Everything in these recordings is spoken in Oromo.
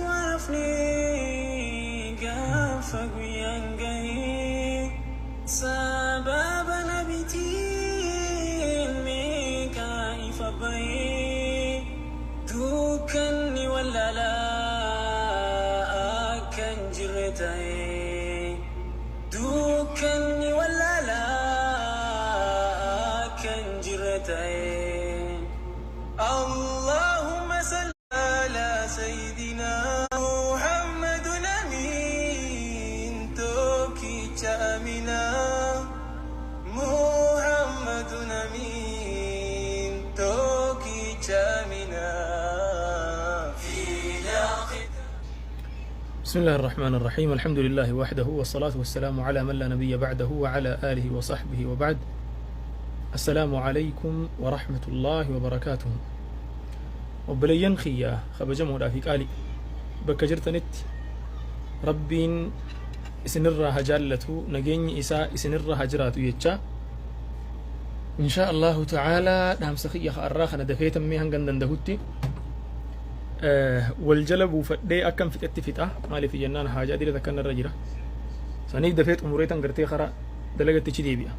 Hafne gaafa guyyaan gahee sababa nabitiin meeqa ifa bahee dukkanni wallaalaa akka hin jirre ta'ee dukkanni wallaalaa akka hin jirre ta'ee Allahumma salli على سيدنا محمد الأمين tokkicha Amina محمد الأمين tokkicha Amina في بسم الله الرحمن الرحيم، الحمد لله وحده، والصلاة والسلام على من لا نبي بعده وعلى آله وصحبه، وبعد، السلام عليكم ورحمة الله وبركاته. Obboleeyyan kiyya kabajamoodhaa fi qaalii, bakka jirtanitti Rabbiin isinirraa haa jaallatu, nageenyi isaa isinirraa haa jiraatu jecha, إن شاء الله تعالى dhaamsa kiyya har'aa kana dafeetammee hangan dandahutti wal jala buufadhee akkam fixetti fixa. Maaliif jennaan, haajaa dila takka narra jira. Saniif dafee xumuree tan gartee karaa dalagattichi deebi'a.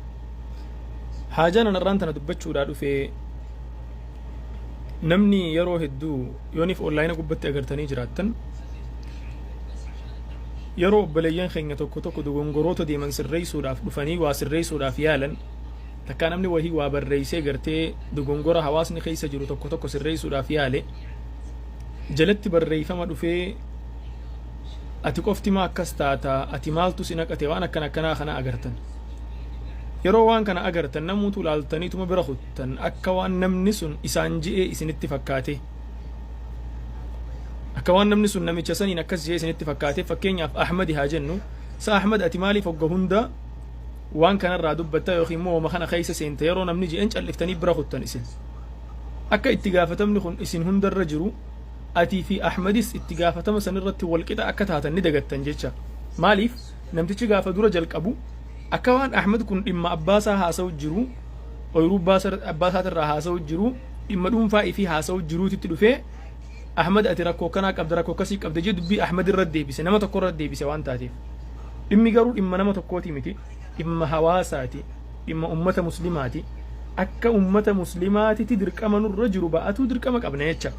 Haajaan anarraan tana dubbachuudhaa dhufee, namni yeroo hedduu yooniif online gubbatti agartanii jiraattan, yeroo obboleeyyan keenya tokko tokko dogongoroota deeman sirreessuudhaaf dhufanii waa sirreessuudhaaf yaalan, takkaa namni wahii waa barreessee gartee dogongora hawaasni keessa jiru tokko tokko sirreessuudhaaf yaale, jalatti barreeffama dhufee "Ati qofti maa akkas taata? Ati maaltu si naqate?" waan akkana akkanaa kana agartan. Yeroo waan kana agartan namuutu ilaaltaniituma bira kuttan, akka waan namni sun isaan ji'ee isinitti fakkaate, akka waan namni sun namicha saniin akkas ji'ee isinitti fakkaate. Fakkeenyaaf Ahmadi haa jennu. "Sa Ahmad, ati maaliif hogga hunda waan kanarraa dubbatta yookiin immoo wama kana keessa seente?" yeroo namni ji'een calliftanii bira kuttan. Isin akka itti gaafatamni kun isin hundarra jiru, atii fi Ahmadis itti gaafatama sanirratti walqixa akka taatan ni dagattan jecha. Maaliif, namtichi gaafa dura jalqabu akka waan Ahmad kun dhimma abbaasaa haasa'u jiru, ooyiruu abbaasaatirraa haasa'u jiru, dhimma dhuunfaa ifii haasa'u jiruutitti dhufee "Ahmad, ati rakkoo kanaa qabda, rakkoo akkasii qabda" jee dubbii Ahmad irra deebise, nama tokko irra deebise waan taateef. Dhimmi garuu dhimma nama tokkooti miti, dhimma hawaasaati, dhimma ummata Muslimaati. Akka ummata Muslimaatitti dirqama nurra jiru ba'atuu dirqama qabna jecha.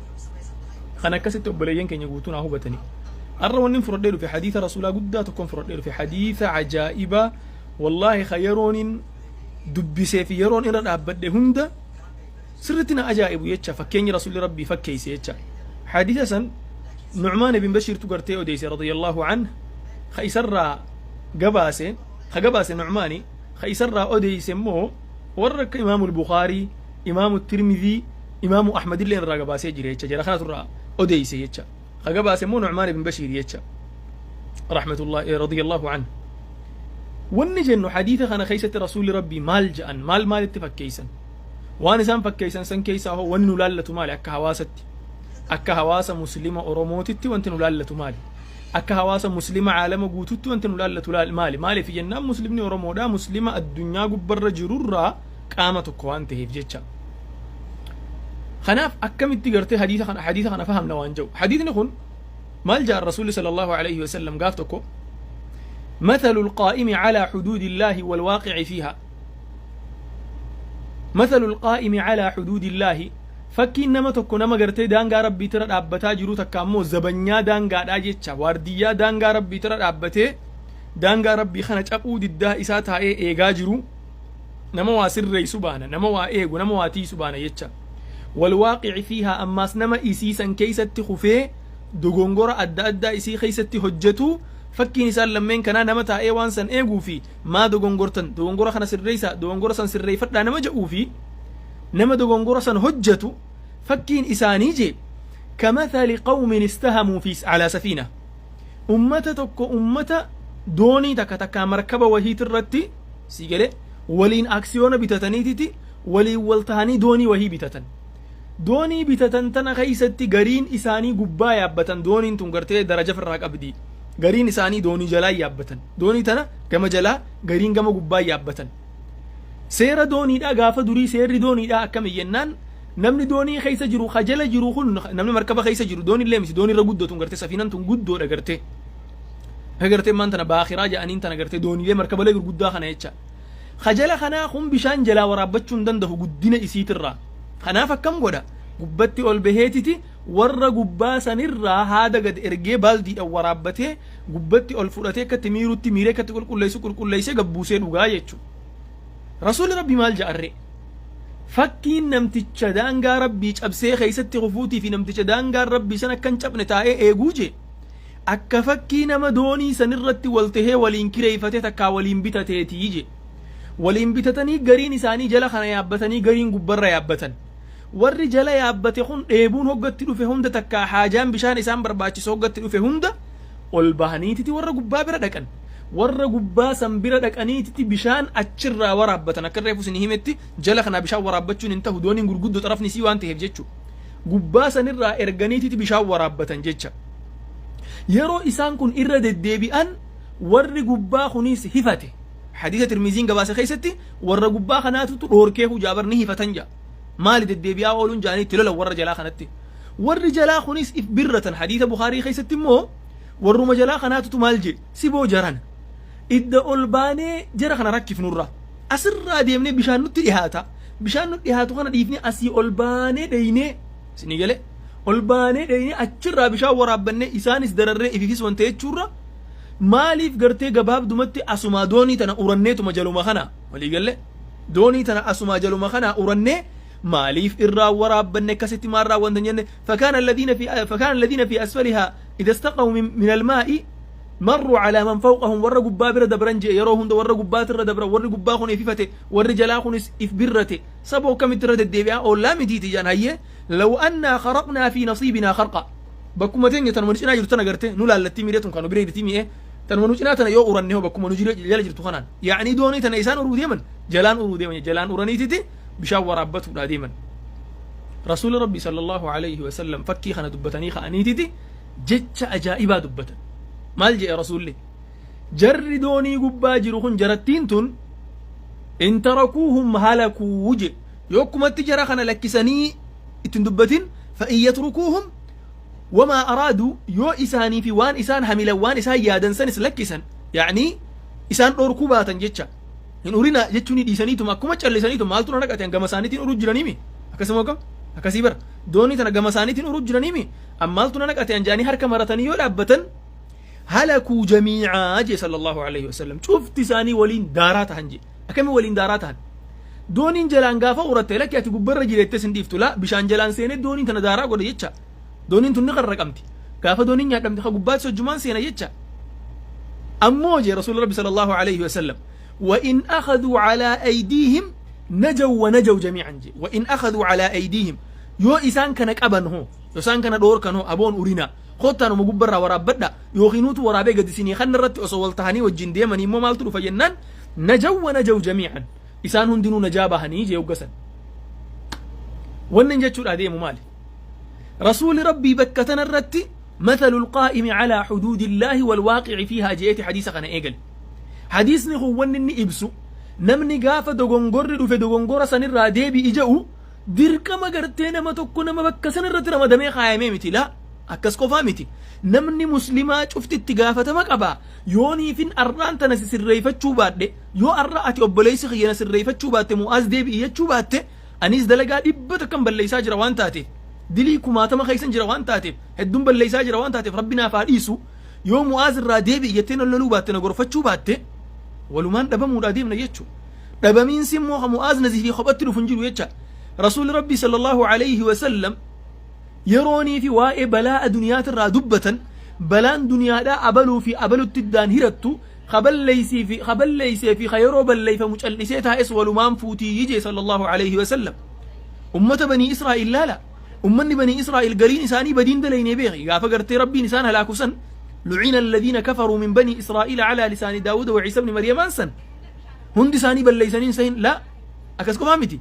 Kan akkasitti obboleeyyan keenya guutuu naa hubatanii. Har'a wanni fudhadhee dhufe hadiisa Rasuulaa guddaa tokkoon fudhadhee dhufe, hadiisa ajaa'ibaa. Wallaahi ka yeroonin dubbisee fi yeroon irra dhaabbadhe hunda sirritti na ajaa'ibu jecha, fakkeenyi Rasuulli Rabbii fakkeeyse jecha. Hadiisa san Nu'maan ibn Bashiirtu gartee odeeyse رضي الله عنه. Ka isarraa gabaase, ka gabaase Nu'maani, ka isarraa odeeyse immoo warra akka Imaamu Bukaarii, Imaamu Tirmidii, Imaamu Ahmad illee irraa gabaasee jira jecha. Jara kanatu irraa odeeyse jecha. Ka gabaase immoo Nu'maan ibn Bashiir jecha رحمة الله رضي الله عنه. Wanni jennu, hadiisa kana keessatti Rasuulli Rabbii maal je'an? Maal maalitti fakkeeysan? Waan isaan fakkeeysan san keessaa hoo wanni nu laallatu maali? Akka hawaasatti, akka hawaasa Muslima Oromootitti wanti nu laallatu maali? Akka hawaasa Muslima caalama guututti wanti nu laallatu maali? Maaliif jennaan, Muslimni Oromoodha Muslima addunyaa gubbarra jirurraa qaama tokko waan ta'eef jecha. Kanaaf akkamitti gartee hadiisa kana fahamna waan jedhu. Hadiisni kun maal jedhan Rasuulli صلى الله عليه وسلم gaaf tokko? مثل القائم على حدود الله والواقع فيها. مثل القائم على حدود الله, fakkiin nama tokko, nama gartee daangaa Rabbii tira dhaabbataa jiru, takka ammoo zabanyaa daangaadhaa jecha, waardiyyaa daangaa Rabbii tira dhaabbatee daangaa Rabbii kana caphuu diddaa isaa taa'ee eegaa jiru, nama waa sirreessu baana, nama waa eegu, nama waa tiisu baana jecha. والواقع فيها, ammaas nama isiisan keeysatti kufee dogongora adda addaa isii keeysatti hojjetu. Fakkiin isaan lammeen kanaa, nama taa'ee waan san eeguu fi "Maa dogongortan? Dogongora kana sirreeysa, dogongora san sirreeffadhaa" nama jedhuu fi nama dogongora san hojjetu, fakkiin isaanii jee, كمثل قوم استهموا في على سفينة. Ummata tokko, ummata doonii takka takkaa markaba wahiit irratti si gale waliin aksiyoona bitataniititi waliin wal tahanii doonii wahii bitatan. Doonii bitatan tana keeysatti gariin isaanii gubbaa yaabbatan. Dooniin tun gartee daraja firraa qabdi. Gariin isaanii doonii jalaa yaabbatan, doonii tana gama jalaa, gariin gama gubbaa yaabbatan. Seera dooniidha gaafa durii, seerri dooniidha akkami jennaan, Namni doonii keessa jiru ka jala jiru kun, namni markaba keessa jiru, doonii illee miti, doonii irra guddootu gartee, safiinan tun guddoodha gartee. Gartee maan tana baakiraa jedhaniin tana gartee, dooniilee markabalee gurguddaa kana jecha. Ka jala kanaa kun bishaan jalaa waraabbachuu hin danda'u guddina isiitirraa. Kanaaf akkam godha? Gubbatti ol baheetiti warra gubbaa sanirraa haada gad ergee, baaldiidhaan waraabbatee, gubbatti ol fudhatee, akkatti miirutti miiree, akkatti qulqulleessu qulqulleessee, gabbuusee dhugaa jechuudha. Rasuulli Rabbi maal ja'arree? Fakkiin namticha daangaa Rabbii cabsee keessatti kufuutii fi namticha daangaan Rabbii san akka hin cabne taa'ee eeguu jee, akka fakkii nama doonii sanirratti wal tahee waliin kireeffatee takkaa waliin bitateetii jee. Waliin bitatanii, gariin isaanii jala kana yaabbatanii, gariin gubbarra yaabbatan. Warri jala yaabbate kun dheebuun hoggatti dhufe hunda, takkaa haajaan bishaan isaan barbaachisu hoggatti dhufe hunda, ol bahaniititi warra gubbaa bira dhaqan. Warra gubbaa san bira dhaqaniititi bishaan achirraa waraabbatan. Akka reefu isin himetti, jala kanaa bishaan waraabbachuun hin tahu, dooniin gurguddoo xarafni isii waan ta'eef jechuudha. Gubbaa sanirraa erganiititi bishaan waraabbatan jecha. Yeroo isaan kun irra deddeebi'an, warri gubbaa kunis hifate. Hadiisa Tirmiziin gabaase keessatti warra gubbaa kanaatutu dhoorkee hujaabar ni hifatan ja'a. Maali deddeebi'aa ooluun jaanii itti lolan warra jalaa kanatti. Warri jalaa kunis if birratan. Hadiisa Bukaarii keessatti immoo warruma jalaa kanaatutu maal jee? Siboo jaran, idda ol baanee jara kana rakkifnurra asirraa deemnee bishaan nutti dhihaata. Bishaan nutti dhihaatu kana dhiifnee asii ol baanee dheeynee, isinii galee, ol baanee dheeynee achirraa bishaan waraabbannee isaanis dararree ififis wanta jechuurra, maaliif gartee gabaabdumatti asumaa doonii tana uranneetuma jaluma kana walii galle, doonii tana asumaa jaluma kana urannee maaliif irraa waraabbanne, akkasitti maal raawwanta jenne. فكان الذين في أسفلها إذا استقوا من الماء مروا على من فوقهم. Warra gubbaa bira dabran jee. Yeroo hunda warra gubbaatirra dabran. Warri gubbaa kun ififate, warri jalaa kunis if birrate. Saboo akkamitti irra deddeebi'aa oollaa mitiiti jaan. Hayyee, لو أنا خرقنا في نصيبنا خرقا, bakkuma teenya tanuma nu cinaa jirtu tana garte nu laallattii miidhee tun kan nu bira jirti mi'ee tanuma nu cinaa tana yoo uranne hoo, bakkuma nu jala jirtu kanaan, yaa'anii doonii tana isaan uruu deeman, jalaan uruu deeman, jalaan uraniititi bishaan waraabbatuudha deeman. Rasuulli Rabbi صلى الله عليه وسلم fakkii kana dubbatanii ka'aniititi jecha ajaa'ibaa dubbatan. Maal jedhe Rasuulli? Jarri doonii gubbaa jiru kun, jarattiin tun, إن تركوهم هلكوا je. Yoo akkumatti jara kana lakkisanii ittiin dubbatin, فإن يتركوهم وما أرادوا, yoo isaanii fi waan isaan hamilan, waan isaan yaadan sanis lakkisan, yaa'anii isaan dhorkuu baatan jecha, hin urina jechuun dhiisaniituma akkuma callisaniituma, maaltu na naqate, gama isaaniitiin uruu jiraniimi, akkasuma kam akkasii bara doonii tana gama isaaniitiin uruu jiraniimi, ammaaltu na naqate anjaanii harka maratanii yoo dhaabbatan, هلكوا جميعا jee صلى الله عليه وسلم. Cufti isaanii waliin daaraa tahan jee. Akkami waliin daaraa tahan? Dooniin jalaan gaafa uratte, lakki ati gubbarra jireettes hin dhiiftu, laa, bishaan jalaan seenee dooniin tana daaraa godhe jecha. Dooniin tun ni qarraqamti. Gaafa dooniin nyaadhamte ka gubbaatti sojjumaan seena jecha. Ammoo jee Rasuulli Rabbi صلى الله عليه وسلم: وإن أخذوا على أيديهم نجوا ونجوا جميعا jee. وإن أخذوا على أيديهم, yoo isaan kana qaban hoo, yoo isaan kana dhoorkan hoo, aboon urina kottaanuma gubbarraa waraabbadha yookiinuutu waraabee gadi isinii kan irratti osoo wal tahanii wajjin deemanii immoo maaltu dhufa jennaan, نجوا ونجوا جميعا, isaan hundinuu najaa bahanii jee. Hoggasan wannan jechuudha deemu maali? Rasuuli Rabbii bakka tana irratti مثل القائم على حدود الله والواقع فيها jeeti hadiisa kana eegale. Hadiisni kun wanni inni ibsu, namni gaafa dogongorri dhufe dogongora sanirraa deebi'i je'u, dirqama gartee nama tokko nama bakka sanirratti ramadamee kaayamee miti. Laa, akkas qofaa miti, namni muslimaa cufti itti gaafatama qaba. Yooniifin arraan tana si sirreeffachuu baadhe, yoo arra ati obboleessi kiyya na sirreeffachuu baatte, Mu'aaz deebi'i jechuu baatte, anis dalagaa 100 kan balleessaa jira waan taateef, dilii kumaatama keessan jira waan taateef, hedduun balleessaa jira waan taateef, Rabbi naaf haa dhiisu, yoo Mu'aaz irraa deebi'i jettee na loluu baatte, na gorfachuu baatte, walumaan dhabamuudhaa deemna jechuudha. Dhabamiinsi immoo ka Mu'aaz nazifii kophatti dhufu hin jiru jecha. Rasuulli Rabbi صلى الله عليه وسلم yeroonii fi waa'ee balaa duniyaatirraa dubbatan, balaan duniyaadhaa abaluu fi abalutti iddaan hirattu, kaballeeysee fi ka yeroo balleeyfamu callisee taa'es walumaan fuutii jee صلى الله عليه وسلم. Ummata Banii Israa'il laala. Ummanni Banii Israa'il gariin isaanii badiin dalaynee beeki. Gaafa gartee Rabbiin isaan halaaku san, لعن الذين كفروا من بني إسرائيل على لسان داود وعيسى بن مريم san hundi isaanii balleeysaniin sahin. Laa, akkas qofaa miti,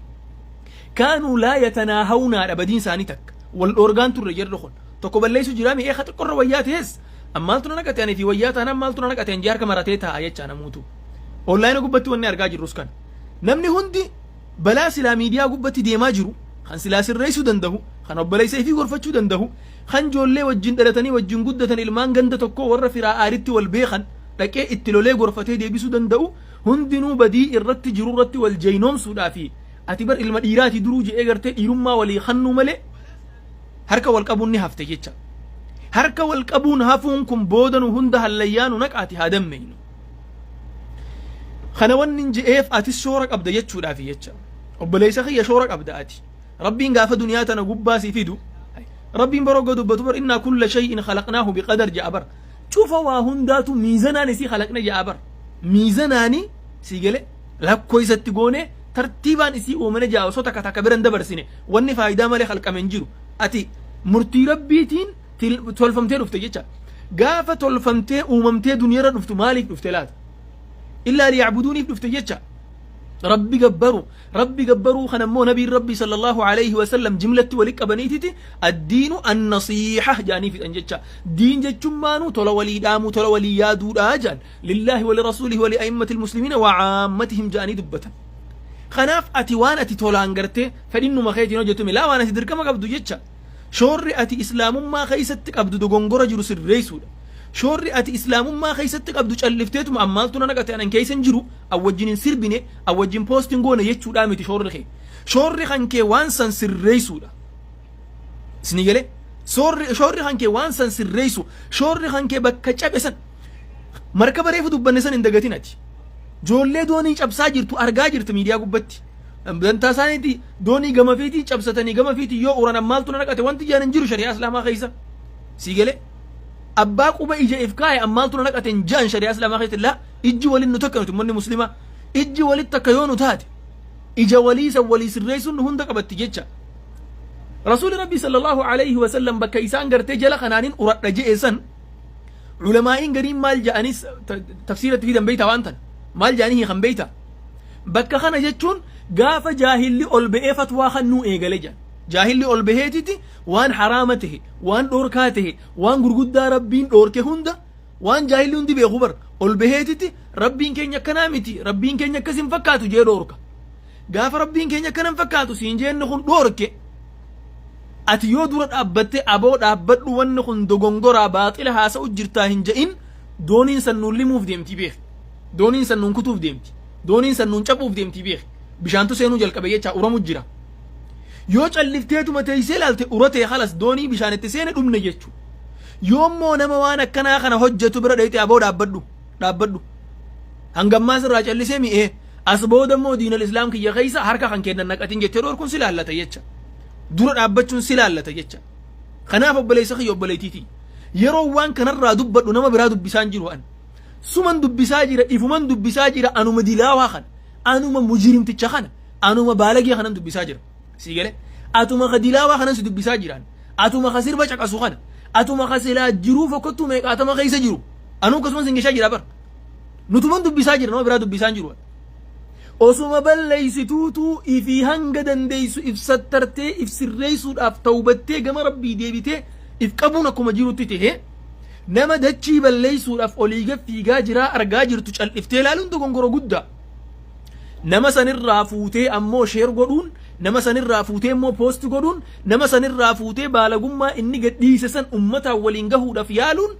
كانوا لا يتناهون, badiin isaanii takka wal dhoorgaan turre. Jarri kun tokko balleessu jira mi'ee ka xiqqorra wayyaa ta'es, ammaaltu na naqate, ani fi wayyaa taanaan maaltu na naqate, anjii harka maratee taa'a jecha. Namuutu onlaayina gubbatti wanni argaa jirrus kan namni hundi balaa silaa miidiyaa gubbatti deemaa jiru. Kan silaa sirreessuu dandahu, kan obboleessa ifii gorfachuu dandahu, kan joollee wajjin dhalatanii wajjin guddatan, ilmaan ganda tokko, warra firaa aaritti wal beekan, dhaqee itti lolee gorfatee deebisuu danda'u hundinuu badii irratti jiru irratti wal jeynoomsuudhaa fi ati bar ilma dhiiraatii duruu je'ee gartee dhiirummaa walii kannuu malee harka wal qabuun ni hafte jecha. Harka wal qabuun hafuun kun booda nu hunda hallayyaa nu naqaati haa dammeynu. Kana wanni hin je'eef atis shoora qabda jechuudhaafi jecha. Obboleessa kiyya, shoora qabda ati. Rabbiin gaafa duniyaa tana gubbaa si fidu, Rabbiin baroo dubbatu bar, "إنا كل شيء خلقناه بقدر" je'a bar. Cufa waa hundaatu miizanaan isii khalaqne je'a bar. Miizanaani si gale lakkoo isatti goone tartiibaan isii uumane je'a, osoo takka takka biran dabarsine wanni faayidaa malee khalqame hin jiru. Ati murtii Rabbiitiin tolfamtee dhufte jecha. Gaafa tolfamtee uumamtee duniyaarra dhuftu maaliif dhufte laata? إلا ليعبدون iif dhufte jecha. Rabbi gabbaru. Rabbi gabbaruu kana immoo nabiin Rabbi صلى الله عليه وسلم jimlatti wali qabaniititi "الدين النصيحة" jaanii fixan jecha. Diin jechummaanuu tola walii dhaamuu, tola walii yaaduudha jaan. "لله ولرسوله ولأئمة المسلمين وعامتهم" jaanii dubbatan. Kanaaf ati waan ati tolaan gartee fedhinnuma keetiin hojjetume laa, waan ati dirqama qabdu jecha. Shoorri ati islaamummaa keessatti qabdu dogongora jiru sirreessuudha. Shoorri ati islaamummaa keessatti qabdu callifteetuma ammaaltu na naqate, anan keessa hin jiru, an wajjin hin sirbine, an wajjin post hin goone jechuudha miti shoorri kee. Shoorri kan kee waan san sirreessuudha. Isinii galee? Shoorri kan kee waan san sirreessu, shoorri kan kee bakka cabe san, markaba reefu dubbanne san hin dagatin ati. Joollee doonii cabsaa jirtu argaa jirtu miidiyaa gubbatti. Dantaa isaaniiti doonii gama fiitii cabsatanii gama fiitii yoo uran ammaaltu na naqate wanti jaan hin jiru shari'aa islaamaa keessa. Sii galee? Abbaa quba ija if kaa'e ammaaltu na naqate hin jaan shari'aa islaamaa keessatti. Laa, ijji waliin nu takka nuti ummanni muslimaa. Ijji walitti takka yoo nu taate ija walii san walii sirreessuun nu hunda qabatti jecha. Rasuulli Rabbii صلى الله عليه وسلم bakka isaan gartee jala kanaanin uradha je'e san ulamaa'iin gariin maal ja'anis tafsiiratti fidan beeyta? Waan tan maal ja'anii hiikan beeyta? Bakka kana jechuun gaafa jaahilli ol ba'ee fatwaa kannuu eegale jedhan. Jaahilli ol baheetiti waan haraama tahe, waan dhoorkaa tahe, waan gurguddaa Rabbiin dhoorke hunda, waan jaahilli hundi beeku bar, ol baheetiti Rabbiin keenya akkanaa miti, Rabbiin keenya akkas hin fakkaatu jee dhoorka. Gaafa Rabbiin keenya akkana hin fakkaatu siin jeenni kun dhoorke, ati yoo dura dhaabbattee "Aboo, dhaabbadhu, wanni kun dogongoraa, baaxila haasa'u jirtaa" hin je'in, dooniin san nuun limuuf deemti beek. Dooniin san nuun kutuuf deemti. Dooniin san nuun cabuuf deemti beek. Bishaantu seenuu jalqabe jecha, uramu jira. Yoo callifteetuma teessee ilaalte uratee halas doonii bishaan itti seene dhumne jechu. Yoommoo nama waan akkanaa kana hojjetu bira dhayite, "Aboo, dhaabbadhu, dhaabbadhu, hangammaa sirraa callisee mi'ee, as booda immoo diinal islaam kiyya keessa harka kan kennan naqatin" jettee dhoorkuun si laallata jecha. Dura dhaabbachuun si laallata jecha. Kanaaf obboleessa kiyya, obboleettiitii, yeroo waan kanarraa dubbadhu nama biraa dubbisaan jiru, an suman dubbisaa jira, ifuman dubbisaa jira. Anuma dilaawaa kana, anuma mujrimticha kana, anuma baalagee kanan dubbisaa jira. Sii gale? Atuma ka dilaawaa kanan si dubbisaa jiraan, atuma ka sirba caqasu kana, atuma ka silaa jiruu fokkottuu meeqaatama keessa jiru, anuu akkasumas hin geshaa jira bar. Nutuman dubbisaa jira, nama biraa dubbisaan jiru. Osuma balleessituutu ifii hanga dandeessu if sattartee if sirreessuudhaaf tawbattee gama Rabbii deebitee if qabuun akkuma jirutti ta'e, nama dachii balleessuudhaaf olii gad fiigaa jiraa argaa jirtu cal'iftee ilaaluun dogongora guddaa. Nama sanirraa fuutee ammoo share godhuun, nama sanirraa fuutee immoo post godhuun, nama sanirraa fuutee baalagummaa inni gadhiise san ummataan waliin gahuudhaaf yaaluun,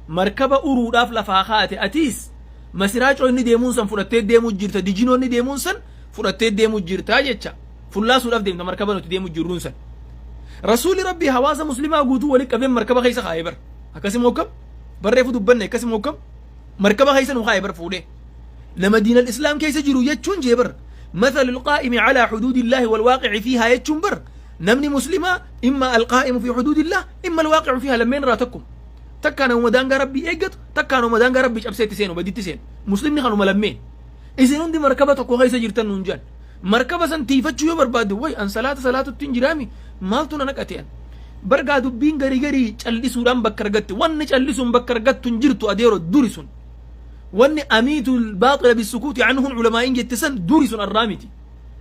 markaba uruudhaaf lafaa kaate atiis masiraacoo inni deemuun san fudhattee deemuu jirta, dijinoo inni deemuun san fudhattee deemuu jirta jecha. Fullaasuudhaaf deemta markaba nuti deemuu jirruun san. Rasuulli Rabbii hawaasa muslimaa guutuu walitti qabeen markaba keessa kaa'ee bar. Akkasuma akkam barreefu dubbanne, akkasuma akkam markaba keessa nu kaa'ee bar fuudhee. Nama diinal islaam keessa jiru jechuun jee bar, "مثل القائم على حدود الله والواقع فيها" jechuun bar, namni muslimaa إما القائم في حدود الله إما الواقع فيها, lammeen irraa tokko. Takkaa nama daangaa Rabbii eeggatu, takkaa nama daangaa Rabbii cabseetti seenu, baditti seenu. Muslimni kanuma lammeen. Isin hundi markaba tokko keessa jirtan nuun jedhan. Markaba san tiifachuu yoo barbaadde, way an salaata salaatutti hin jiraami, maaltu na naqate an? Bargaa dubbiin garii garii callisuudhaan bakka argatte, wanni callisuun bakka argattu hin jirtu adeero. Duri sun wanni "أميتوا الباطل بالسكوت عنه" ulamaa'iin jette san duri sun, arraa miti.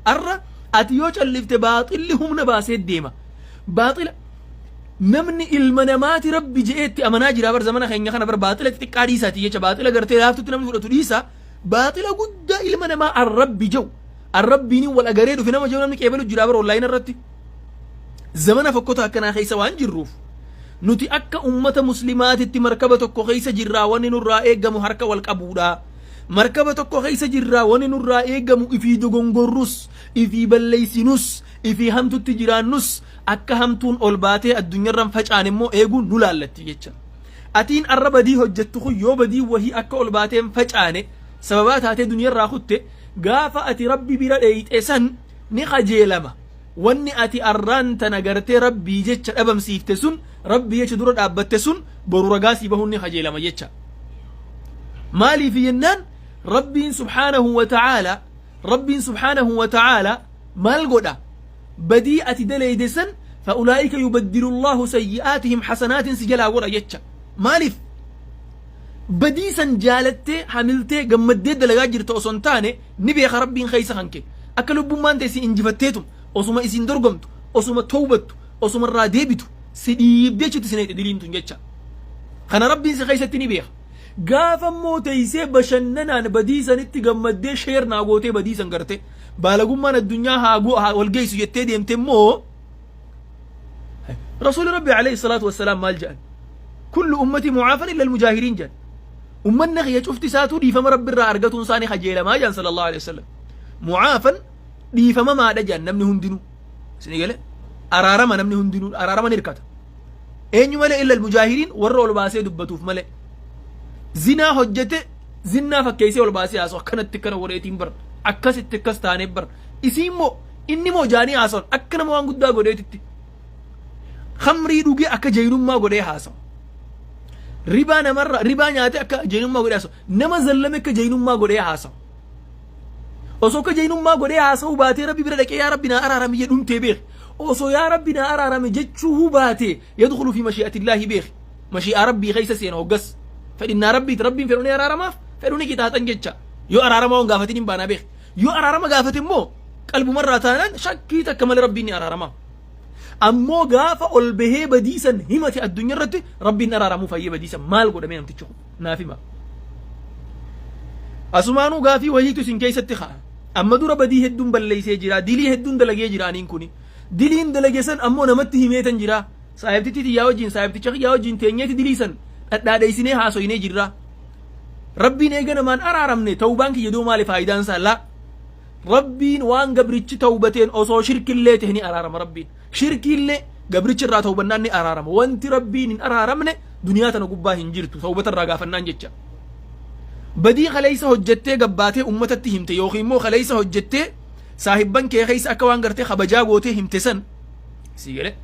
Arra ati yoo callifte baaxilli humna baasee deema. Baaxila namni ilma namaati Rabbi je'eetti amanaa jira bar zamana keenya kana bar. Baaxila xixiqqaa dhiisaati jecha, baaxila gartee laaftutti namni fudhatu dhiisa, baaxila guddaa ilma namaa arrabbi jehu, arrabbiin wal agaree dhufe nama jehu namni qeebalu jira bar online irratti. Zamana fokkota akkanaa keessa waan jirruuf nuti akka ummata muslimaatitti markaba tokko keessa jirraa, wanni nurraa eeggamu harka wal qabuudha. Markaba tokko keessa jirraa, wanni nurraa eeggamu ifii dogongorrus, ifii balleeysinus, ifii hamtutti jiraannus, akka hamtuun ol baatee addunyaarraan facaan immoo eeguun nu laallatti jecha. Atiin arra badii hojjettu kun yoo badii wahii akka ol baateen facaane sababaa taatee duniyarraa kutte, gaafa ati Rabbi bira dheeyxe san ni kajeelama. Wanni ati arraan tana gartee Rabbii jecha dhabamsiifte sun, Rabbii jecha dura dhaabbatte sun, boru ragaa sii bahuun ni kajeelama jecha. Maaliif jennaan, Rabbiin subhaanahu wa ta'aala, Rabbiin subhaanahu wa ta'aala maal godha? Badii ati daleeyde san فأولئك يبدل الله سيئاتهم حسنات si jalaa godha jecha. Maaliif? Badii san jaalattee, hamiltee, gammaddee dalagaa jirta osoo hin taane, ni beeka Rabbiin keessa kanke akka lubbummaan ta'e si injifatteetum osuma isin dorgomtu, osuma towbattu, osuma irraa deebitu, si dhiibdee achitti si naqxe diliin tun jecha. Kana Rabbiin si keessatti ni beeka. Gaafa immoo teessee bashannanaan badii sanitti gammaddee, share naa gootee, badii san garte baalagummaan addunyaa haa wal geessu jettee deemte immoo, Rasuuli Rabbi alayhi salaatu wassalaam maal jedhan? كل أمتي معافى إلا المجاهرين jedhan. Ummanni kiyya cufti isaatuu dhiifama Rabbi irraa argatuun isaanii kajeelamaa jedhan صلى الله عليه وسلم. معافى dhiifama maadha jedhan. Namni hundinuu isinii gale, araarama, namni hundinuu araarama ni hirkata. Eenyu malee? إلا المجاهرين, warra ol baasee dubbatuuf malee. Zinaa hojjete, zinnaa fakkeessee ol baasee haasa'u, akkanatti akkana godheetiin bar, akkasitti akkas taanee bar, isiin moo inni moo jaanii haasa'u akka nama waan guddaa godheetitti. Khamrii dhugee akka jaynummaa godhee haasa'u. Ribaa namarra ribaa nyaate akka jaynummaa godhee haasa'u. Nama zallame akka jaynummaa godhee haasa'u. Osoo akka jaynummaa godhee haasa'u baatee Rabbi bira dhaqee "Yaa Rabbi, naa araarami" jedhumtee beek. Osoo "Yaa Rabbi, naa araarami" jechuu baatee يدخل في مشيئة الله beek. Mashii'aa Rabbii keessa seena hoggas. Fedhinnaa Rabbiiti, Rabbiin fedhu ni araaramaaf, fedhu ni qixaaxan jecha. Yoo araarama waan gaafatin hin baanaa beek. Yoo araarama gaafate immoo qalbumarraa taanaan shakkii takka malee Rabbiin ni araaramaaf. Ammoo gaafa ol bahee badiisan himate addunyaa irratti, Rabbiin araaramuu fayyee badiisan maal godhamee namtichi kun naaf hima. Asumaanuu gaafii wahiitu isin keessatti ka'a. Amma dura badii hedduun balleessee jira, dilii hedduun dalagee jira aniin kuni. Diliin dalage san ammoo namatti himeetan jira. Saahibtitti tiyyaa wajjin, saahibticha kiyyaa wajjin teenyeeti dilii san dhadhaadheessinee haasoyinee jirra. Rabbiin eega namaan araaramne, tawbaan kiyya doo maali faayidaan isaa? Laa. Rabbiin waan gabrichi tawbateen osoo shirkillee ta'e ni araarama Rabbiin. Shirkiillee gabrichi irraa tawbannaan ni araarama. Wanti Rabbiin hin araaramne duniyaa tana gubbaa hin jirtu tawbata irraa gaafannaan jecha. Badii kaleessa hojjettee gabbaatee ummatatti himte yookiin immoo kaleessa hojjettee saahibban kee keessa akka waan gartee kabajaa gootee himte san, sii galee,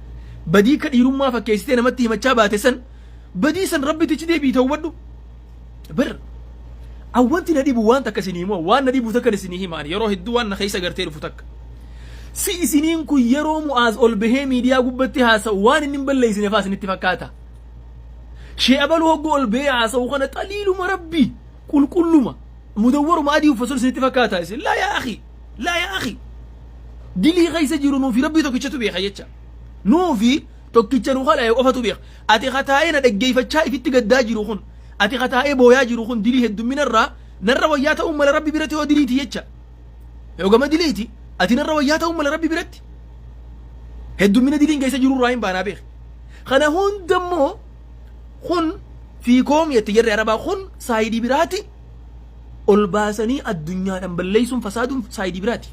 badii ka dhiirummaa fakkeessitee namatti himachaa baate san, badii san Rabbitichi deebii tawbadhu. Bir awwanti na dhibu waan takka isinii himu, waan na dhibu takka isinii himaan, yeroo hedduu waan na keessa gartee dhufu takka. Si isiniin kun yeroo Mu'aaz ol bahee miidiyaa gubbatti haasa'u waan inni hin balleessine faa isinitti fakkaata. Shee abaluu hogguu ol bahee haasa'u kana xaliiluma Rabbii qulqulluma mudawwaruma adii uffatu isinitti fakkaata isin. لا يا أخي، لا يا أخي, dilii keessa jiru nuufi Rabbii tokkichatu beeka jecha. Nuufi tokkicha nu kala'e qofatu beeka. Ati kataa'ee na dhaggeeffachaa ifitti gaddaa jiru kun, ati kataa'ee booyaa jiru kun, dilii heddummina irraa narra wayyaa ta'uun mala Rabbi biratti yoo diliiti jecha. Yoo gama diliiti ati narra wayyaa ta'uun mala Rabbi biratti. Heddummina diliin keessa jiru irraa hin baanaa beeka. Kana hundammoo kun fiikoom jette jarri Arabaa, kun saayidii biraati, ol baasanii addunyaadhaan balleessuun fasaaduun saayidii biraati.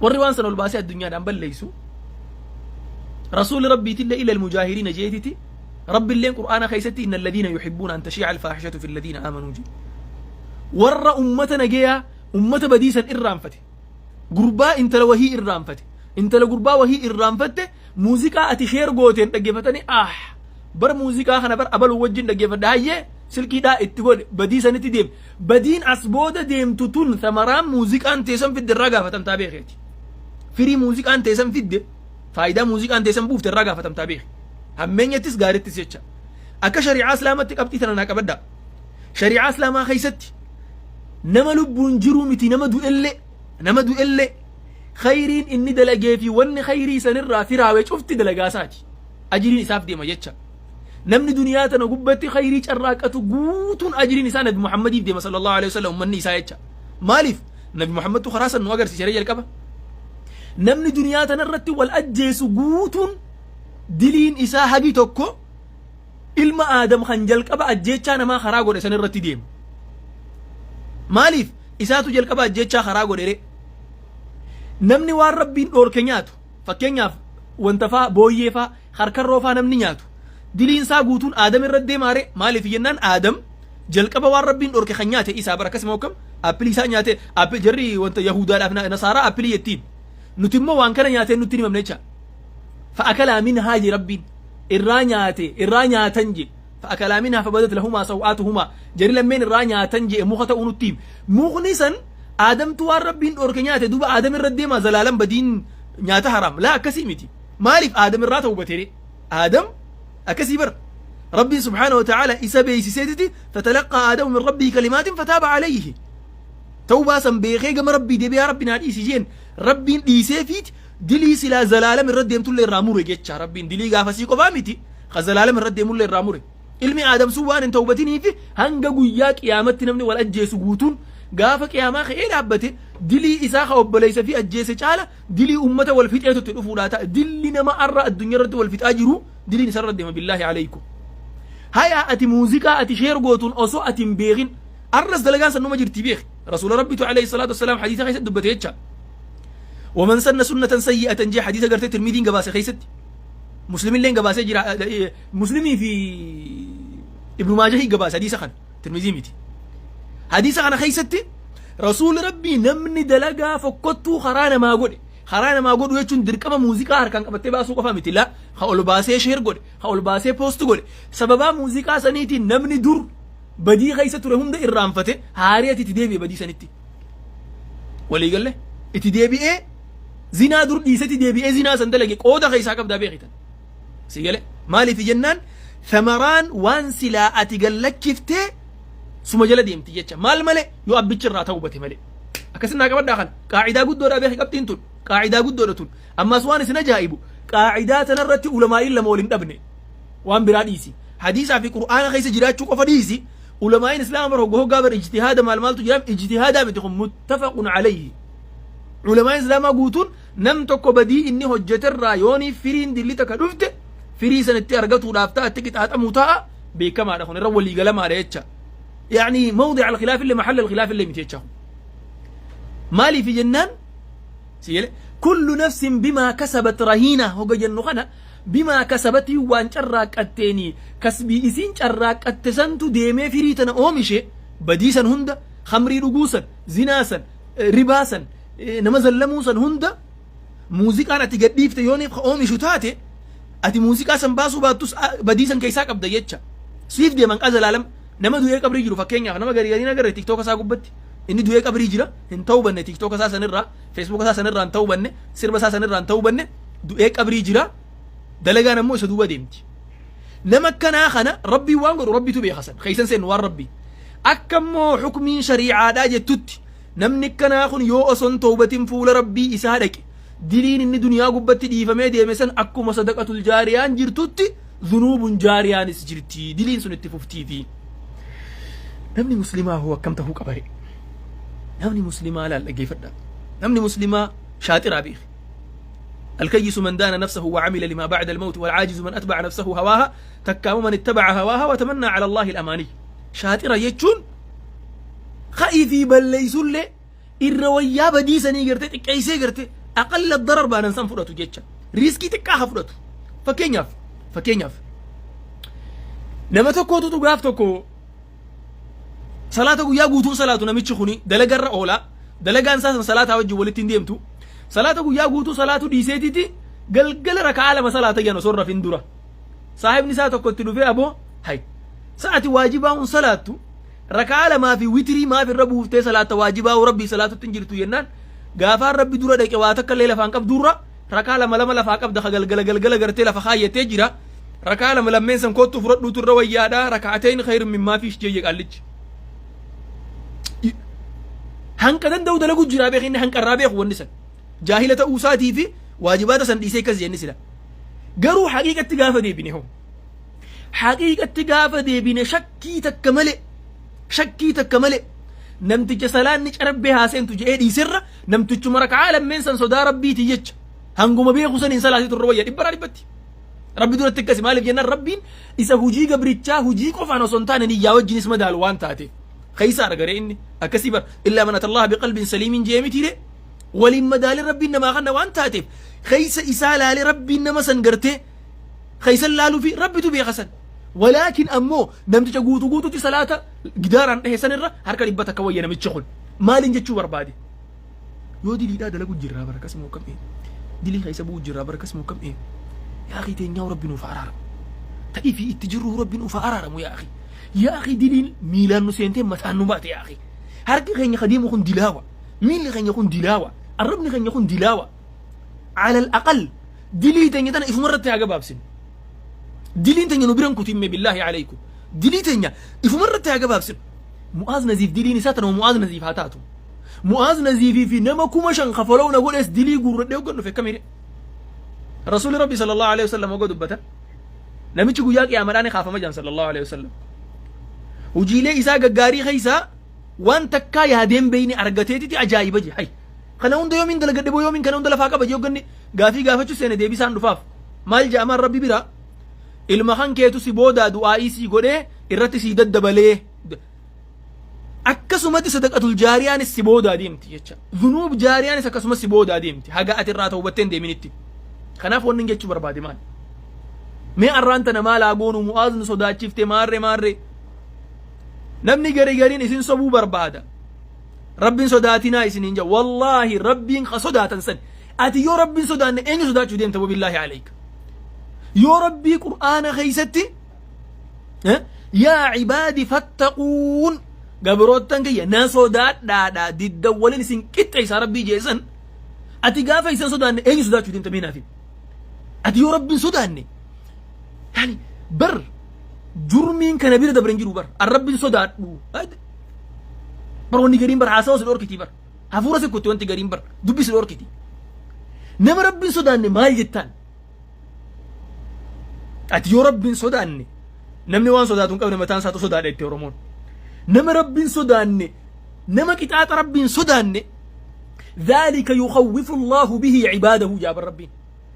Warri waan sana ol baasee addunyaadhaan balleessu, Rasuulli Rabbiitillee إلا المجاهرين jeetiti. Rabbiilleen Qur'aana keessatti إن الذين يحبون أن تشيع الفاحشة في الذين آمنوا je. Warra ummata nageyaa, ummata badiisan irraanfate, gurbaa intala wahii irraanfate, intala gurbaa wahii irraanfatte, muuziqaa ati share gooteen dhaggeeffatanii, "Ah, bar muuziqaa kana bar abaluu wajjin dhaggeeffadha, hayyee silkiidhaa itti godhe," badii sanitti deem. Badiin as booda deemtu tun samaraan muuziqaan teessan fidde irraa gaafatamtaa beekeeti. Firii muuziqaan teessan fidde, faayidaa muuziqaan teessan buufte irraa gaafatamtaa beeke, hammeenyattis gaarittis jecha. Akka shari'aa Islaamatti qabxii tana naa qabaddaa. Shari'aa Islaamaa keessatti nama lubbuun jiruu miti, nama du'ellee, nama du'ellee khayriin inni dalagee fi wanni khayrii sanirraa firaawe cufti dalagaasaati, ajiriin isaaf deema jecha. Namni duniyaa tana gubbatti khayrii carraaqatu guutuun ajiriin isaa Nabi Muhammadiif deema صلى الله عليه وسلم, ummanni isaa jecha. Maaliif? Nabi Muhammadtu karaa san nu agarsiise jalqaba. Namni duniyaa tanarratti wal ajjeesu guutuun diliin isaa hagi tokko ilma Aadam kan jalqaba ajjeechaa namaa karaa godhe san irratti deema. Maaliif isaatu jalqaba ajjeechaa karaa godhe ree? Namni waan Rabbiin dhoorke nyaatu, fakkeenyaaf wanta faa, booyyee faa, harkarroo faa namni nyaatu, diliin isaa guutuun Aadam irra deemaa ree? Maaliif jennaan Aadam jalqaba waan Rabbiin dhoorke kan nyaate isaa bara akkasuma akkam appilii isaa nyaate jarri wanta Yahudaadhaaf Nasaaraa appilii jettiin. Nuti immoo waan kana nyaateen nutti hin himamne jecha. Fa'akalaa minhaa je Rabbiin irraa nyaate, irraa nyaatan je. Fa'akalaa minhaa fabadat lahumaa saw'aatuhumaa, jarri lammeen irraa nyaatan je'e muka ta'uu nutti hime. Mukni san Aadamtu waan Rabbiin dhoorke nyaate, duuba Aadam irra deemaa zalaalam badiin nyaata haraam. Laa, akkasii miti. Maaliif Aadam irraa tawbate ree? Aadam akkasii bara. Rabbiin subhaanahu wa ta'aala isa beeysiseetiti fatalaqqaa Aadamu min Rabbihi kalimaatin fataaba alayhi. Tawbaa san beekee gama Rabbii deebi'ee, yaa Rabbi naa dhiisi jeen, Rabbiin dhiisee fiiti dilii silaa zalaalam irra deemtullee irraa mure jecha. Rabbiin dilii gaafasii qofaa miti, ka zalaalam irra deemullee irraa mure. Ilmi Aadam sun waan hin tawbatiniif hanga guyyaa qiyaamatti namni wal ajjeesu guutuun gaafa qiyaamaa ka'ee dhaabbate dilii isaa ka obboleessa fi ajjeese caala dilii ummata wal fixeetu itti dhufuudhaa ta'a. Dilli nama arra addunyaa irratti wal fixaa jiru diliin isarra deema, billaahi alaykum. Haya, ati muuziqaa ati share gootuun osoo ati hin beekin arras dalagaan san numa jirti beeki. Rasuula Rabbitu alayhi salaatu wassalaam hadiisa keessatti dubbate jecha. ومن سن سنة سيئة jee, hadiisa gartee Tirmidiin gabaase keessatti. Muslimilleen gabaasee jira. Muslimii fi Ibnu Maajahii gabaase hadiisa kana. Tirmizii miti. Hadiisa kana keessatti Rasuulli Rabbii namni dalagaa fokkottuu karaa namaa godhe, karaa namaa godhu jechuun dirqama muuziqaa harkaan qabattee baasuu qofa miti, la, ka ol baasee share godhe, ka ol baasee post godhe, sababaa muuziqaa saniitiin namni dur badii keessa ture hunda irraanfate haariyati itti deebi'e badii sanitti. Walii galle, itti deebi'ee zinaa dur dhiisetti deebi'ee zinaa san dalage, qooda keessaa qabdaa beekitan. Si gale? Maaliif jennaan thamaraan waan silaa ati gallakkiftee suma jala deemti jecha, maal malee, yoo abbichi irraa ta'uu bate malee. Akkasin naa qabadhaa, kana qaacidaa guddoodha beeki, qabxiin tun qaacidaa guddoodha tun. Ammas waan isin ajaa'ibu, qaacidaa tanarratti ulamaa'iin lama wal hin dhabne. Waan biraa dhiisi, hadiisaa fi Qur'aana keessa jiraachuu qofa dhiisi, ulamaa'iin Islaama bara hogga hoggaa bara ijtihaada maal maaltu jira, ijtihaadaa miti kun, muttafaqun alayhi. Ulamaa'iin Islaamaa guutuun nam tokko badii inni hojjeterraa yoonii firiin dilli takka dhufte firii san itti argatuudhaaf ta'a, itti qixaaxamuu ta'a, beekamaadha kun, irra waliigalamaadha jecha. يعني موضع الخلاف اللي محل الخلاف اللي miti jecha. Maaliif jennaan siyyele كل نفس بما كسبت رهينة hoga jennu kana, بما كسبت waan carraaqqatteeni, kasbii isiin carraaqqatte santu deemee firii tana oomishe. Badii san hunda, khamrii dhuguu san, zinaa san, ribaa san, nama zallamuu san hunda muuziqaan ati gadhiifte yooniif ka oomishu taate, ati muuziqaa san baasuu baattus badii san keessaa qabda jecha. Siif deeman qazalaalam. Nama du'ee qabrii jiru, fakkeenyaaf nama garii gariin agarre TikTok isaa gubbatti, inni du'ee qabrii jira, hin ta'uu banne TikTok isaa sanirraa, Facebook isaa sanirraa hin ta'uu banne, sirba isaa sanirraa hin ta'uu banne, du'ee qabrii jira, dalagaan ammoo isa duuba deemti. Nama akkanaa kana Rabbiin waan godhu Rabbitu beeka, san keessan seennu waan Rabbii. Akka immoo xukmiin shariicaadhaa jettutti namni akkanaa kun yoo osoo hin tawbatin fuula Rabbii isaa dhaqe, diliin inni duniyaa gubbatti dhiifamee deeme san akkuma sadaqatul jaariyaan jirtutti zunuubun jaariyaanis jirti, diliin sun itti fuftiifi. Namni Muslimaa hoo akkam tahuu qabare? Namni Muslimaa, laal, dhaggeeffadha, namni Muslimaa shaaxiraa beeki. الكيس من دان نفسه وعمل لما بعد الموت، والعاجز من أتبع نفسه هواها، تكام من اتبع هواها وتمنى على الله الأماني. شاطرة jechuun خa'ii fi balleeysullee irra wayyaa badii sanii gartee xiqqeessee gartee أقل الضرر baanan san fudhatu jecha, risk xiqqaa haa fudhatu. Fakkeenyaaf nama tokkootutu gaaf tokko salaata guyyaa guutuun salaatu. Namichi kuni dalagarra oola, dalagaan isaa san salaataa wajjin walitti hin deemtu. Salaata guyyaa guutuu salaatu dhiiseetiti galgala raka'aa lama salaata jedhan osoo rafin dura. Saahibni isaa tokko itti dhufee, "Aboo hay, sa'ati waajibaa hun salaattu, raka'aa lamaa fi witirii maaf irra buuftee salaatta? Waajibaa Rabbii salaatutti hin jirtu," jennaan, "Gaafaan Rabbi dura dhaqe waa takka illee lafaan qabduurra rakaa lama lama lafaa qabda, ka galgala galgala gartee lafa kaayyatee jira, rakaa lama lammeen san koottu fudhadhuutu irra wayyaadha. ركعتين خير من ما فيش," jeeyye qaallichi. Hanqa danda'u dalagu jira beek, inni hanqarraa beeku wanni san jaahila ta'uu isaatii fi waajibaata san dhiisee akkas jenni. Sila garuu haqiiqatti gaafa deebine hoo, haqiiqatti gaafa deebine, shakkii takka malee, shakkii takka malee, namticha salaanni carabbee haaseentu jedhee dhiiserra Namtichuma raka'aa lammeen san sodaa Rabbiitii jecha hanguma beeku saniin salaatee turre wayya dhibbaraa dhibbatti. Rabbi duratti akkasi maaliif jennaan Rabbiin isa hujii gabrichaa hujii qofaan osoo hin taane niyyaa wajjinis madaalu waan taateef. Keessa argare inni akkasii bar illaa man atallaha biqalbin saliimin jee mitiire waliin madaalee Rabbiin namaa kanna waan taateef keessa isaa laalee Rabbiin nama san gartee keessa laaluu fi Rabbitu beeka san. Walaakin ammoo namticha guutuu guututti salaata gidaaraan dhahe san irra harka 100 wayya namichi kun. Maaliin jechuu barbaade? Yoo diliidhaa dalagu jirraa bara akkasuma akkam ee. Dilii keessa bu'u jirraa bara akkasuma akkam ee. Yaa akii teenyaa Rabbi nuuf haa araaramu. Ta'ii fi itti jirru Rabbi nuuf haa araaramu yaa akii. Yaa akii diliin miilaan nu seentee mataan nu baate yaa akii. Harki keenya ka deemu kun dilaawa. Miilli keenya kun dilaawa. Arrabni keenya kun dilaawa. Alal aqal dilii teenya tana ifuma irratti haa gabaabsinu. Diliin teenya nu biran kutimme billaahi alaykum. Dilii teenya ifuma irratti haa gabaabsinu. Mu'aaz Naziif diliin isaa tanuma Mu'aaz Naziif haa taatu. Mu'aaz Naziifii fi nama 5000 kafaloo na godhees dilii guurradhee hoggan dhufe akkamii Rasuulli Rabbi sallallahu alaihi wasallam hogga dubbatan namichi guyyaa qiyaamadhaa ni kaafama jedhan sallallahu alaihi wasallam. Hojiilee isaa gaggaarii keessaa waan takkaa yaadeen beeyne argateetiti ajaa'iba je hay. Kana hunda yoomiin dalagadhe boo yoomiin kana hunda lafaa qaba je hogganni gaafii gaafachuu seene deebisaan dhufaaf. Maal jedhamaan Rabbi bira ilma kan keetu si boodaa du'aa'ii sii godhee irratti sii daddabalee akkasumatti sadaqatul jaariyaanis si boodaa deemti jecha zunuub jaariyaanis akkasumas si boodaa deemti haga ati irraa tawbattee hin deeminitti kanaaf wanni jechuu barbaade maal mee arraan tana maal haa goonu mu'aaz nu sodaachifte maarre maarre namni gari gariin isin sobuu barbaada rabbiin sodaatinaa isiniin jedha wallaahi rabbiin ka sodaatan san ati yoo rabbiin sodaanne eenyu sodaachuu deemta wabillaahi aleyka yoo rabbii qur'aana keessatti Yaa cibaadi fattaquun gabroottan kiyya na sodaadhaadha diddawwalin isin qixxeessa rabbii jeessan ati gaafa isan sodaanne eenyu sodaachuu deemta mee naaf himi ati yoo rabbiin sodaanne yaani bar jurmiin kana bira dabre hin jiru bar an rabbiin sodaadhu bar wanni gariin bar haasawa si dhorkiti bar hafuura si kutti wanti gariin bar dubbi si dhorkiti nama rabbiin sodaanne maal jettaan Ati yoo rabbiin sodaanne namni waan sodaatu hin qabne mataan isaatu sodaadha itti Oromoon. Nama rabbiin sodaanne nama qixaaxa rabbiin sodaanne dhaalika yukhawwifu Allahu bihi cibaadahu jaaban rabbiin.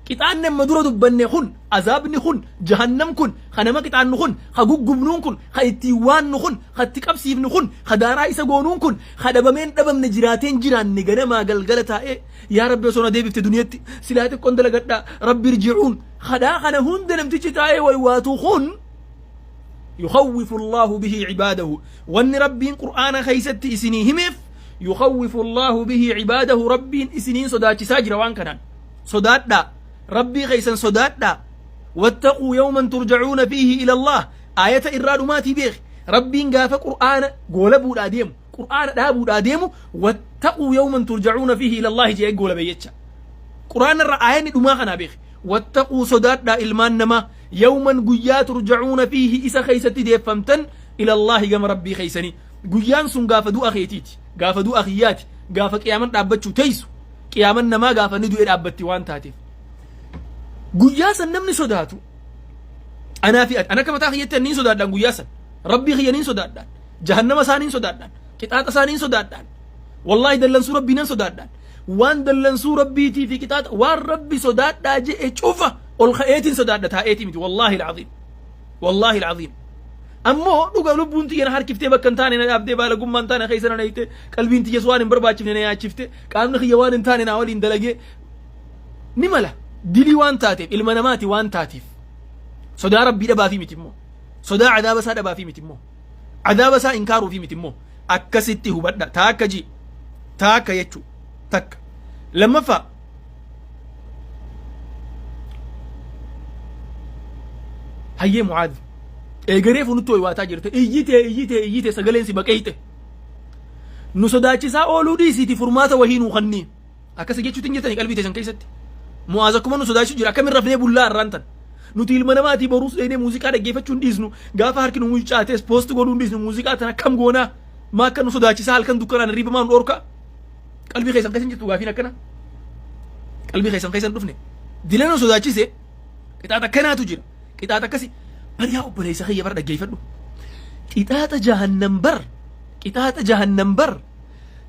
Qixaanni amma dura dubbanne kun azaabni kun jahannam kun ka nama qixaannu kun ka guggubnuun kun ka ittiin waannu kun ka itti qabsiifnu kun ka daaraa isa goonuun kun ka dhabameen dhabamne jiraateen jiraanne ganamaa galgala taa'ee Yaa Rabbi osoo na deebifte duniyatti silaa xiqqoon dalagadha Rabbi irji'uun kadhaa kana hunda namtichi taa'ee waywaatu kun yukhawwifu Allahu bihi cibaadahu wanni Rabbiin qur'aana keessatti isinii himeef yukhawwifu Allahu bihi cibaadahu Rabbiin isiniin sodaachisaa jira waan kanaan sodaadhaa Rabbii keessan sodaadhaa wattaquu yawman turjacuuna fiihi ila Allah aayata irraa dhumaatii beeki Rabbiin gaafa qur'aana goolabuudhaa deemu Qur'aana dhaabuudhaa deemu wattaquu yawman turjacuuna fiihi ila Allaahi jedhee goolabe jecha. Qur'aana irra aayanni dhumaa kanaa beeki. Wattaquu sodaadhaa ilmaan namaa yawman guyyaa turjacuuna fiihi isa keessatti deeffamtan ila Allaahi gama Rabbii keessanii. Guyyaan sun gaafa du'a keetiiti. Gaafa du'a kiyyaati. Gaafa qiyaaman dhaabbachuu teessu. Qiyaaman namaa gaafa inni du'e dhaabbatti waan taateef. Guyyaa san namni sodaatu anaa fi ati ana akka mataa kiyyatti anniin sodaadhaan guyyaa san rabbii kiyya niin sodaadhaan Jahannama isaa niin sodaadhaan. Qixaaxa isaa niin sodaadhaan. Wallaahi dallansuu Rabbii nan sodaadhaan. Waan dallansuu Rabbiitii fi qixaaxa waan Rabbi sodaadhaa je'e cufa ol ka'eetiin sodaadha taa'eetii miti. Wallaahi alcaziim. Wallaahi alcaziim. Ammoo dhuga lubbuun tiyya na harkiftee bakka hin taane na dhaabdee baalagummaa hin taane keessa na nayte qalbiin tiyyas waan hin barbaachifne na yaachifte qaamni kiyya waan hin taane naa waliin dalagee ni mala dilii waan taateef ilma namaati waan taateef sodaa rabbii dhabaafii miti immoo sodaa adaaba isaa dhabaafii miti immoo Adaaba isaa inkaaruufii miti immoo akkasitti hubadha taakka ji taakka jechuu takka lammaffaa hayyee mucaad eegaree funutti waywaataa jirte iyyitee iyyitee iyyitee sagaleen si baqeeyxe nu sodaachisaa ooluu dhiisiiti furmaata wahii nuu kannii Akkasi jechuutti hin jirtani qalbii teessan keessatti. Mu'aaz akkuma nu sodaachisu jira akkamiin rafnee bullaa har'aan tan. Nuti ilma namaatii boruus dheeynee muuziqaa dhaggeeffachuu hin dhiisnu. Gaafa harki nu mucaatees poost godhuu hin dhiisnu muuziqaa tan akkam goonaa. Maa akka nu sodaachisaa halkan dukkanaan hirriiba maa nu dhorkaa. Qalbii keessan keessa hin jirtu gaafiin akkana. Qalbii keessan keessa hin dhufne. Dila nu sodaachise qixaaxa akkanaatu jira. Qixaaxa akkasi. Bar yaa obboleessa kiyya bar dhaggeeffadhu. Qixaaxa jahannam bar. Qixaaxa jahannam bar.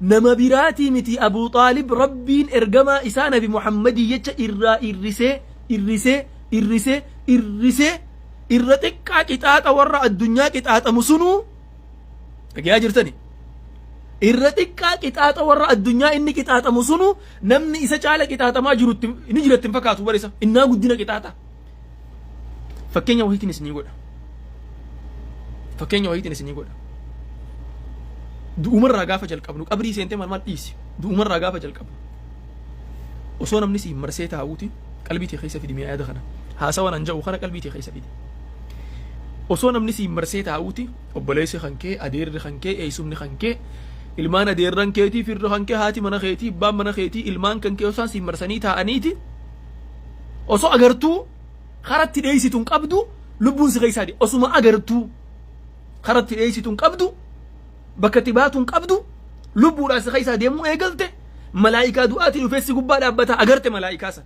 Nama biraatii miti, Abuu Xaalib Rabbiin ergamaa isaa Nabi Muhammadii jecha irraa irrisee irrisee irrisee irrisee irra xiqqaa qixaaxa warra addunyaa qixaaxamu sunuu dhagayaa jirtani. Irra xiqqaa qixaaxa warra addunyaa inni qixaaxamu sunuu namni isa caala qixaaxamaa jirutti ni jiratti hin fakkaatu bara isa innaa guddina qixaaxa. Fakkeenya wahiitiin isinii godha. Fakkeenya wahiitiin isinii godha. Du'umarraa gaafa jalqabnu, qabrii seentee maal maal dhiisi. Du'umarraa gaafa jalqabnu. Osoo namni siin marsee taa'uuti qalbii tee keessa fidi mi'a yaada kana. Haasawa nan ja'u kana qalbii tee keessa fidi. Osoo namni siin marsee taa'uuti obboleessi kan kee, adeerri kan kee, eessumni kan kee, ilmaan adeerran keetii, firri kan kee, haati mana keetii, abbaan mana keetii, ilmaan kan kee osoo siin marsanii taa'aniiti osoo agartuu karatti dheeysitu hin qabdu, lubbuun si keessaa de osuma agartuu karatti dheeysitu hin qabdu, bakka itti baatu hin qabdu, lubbuudhaan si keessaa deemuu eegalte, malaa'ikaa du'aatii dhufee si gubbaa dhaabbata agarte, malaa'ikaa san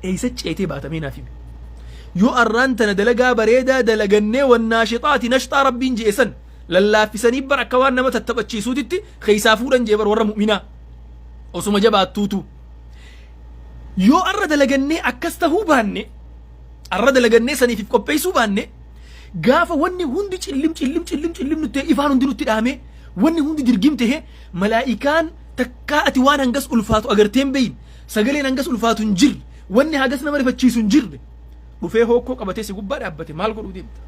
eeysa ceetee baatamee naaf hime. Yoo arraan tana dalagaa bareedaa dalagannee wannaashixaati nashxaa Rabbiin je'e san lallaaffisanii bar akka waan nama tattaphachiisuutitti keessaa fuudhan jee bar warra mu'minaa osuma jabaattuutu. Yoo arra dalagannee akkas tahuu baanne, arra dalagannee saniif if qopheessuu baanne, gaafa wanni hundi cillim cillim cillim cillim nutti ta'e, ifaan hundi nutti dhaame, wanni hundi dirgim tahe, malaa'ikaan takkaa ati waan hangas ulfaatu agartee hin beeyin, sagaleen hangas ulfaatu hin jirre, wanni hagas nama rifachiisu hin jirre dhufee hookkoo qabatee si gubbaa dhaabbate, maal godhuu deemta?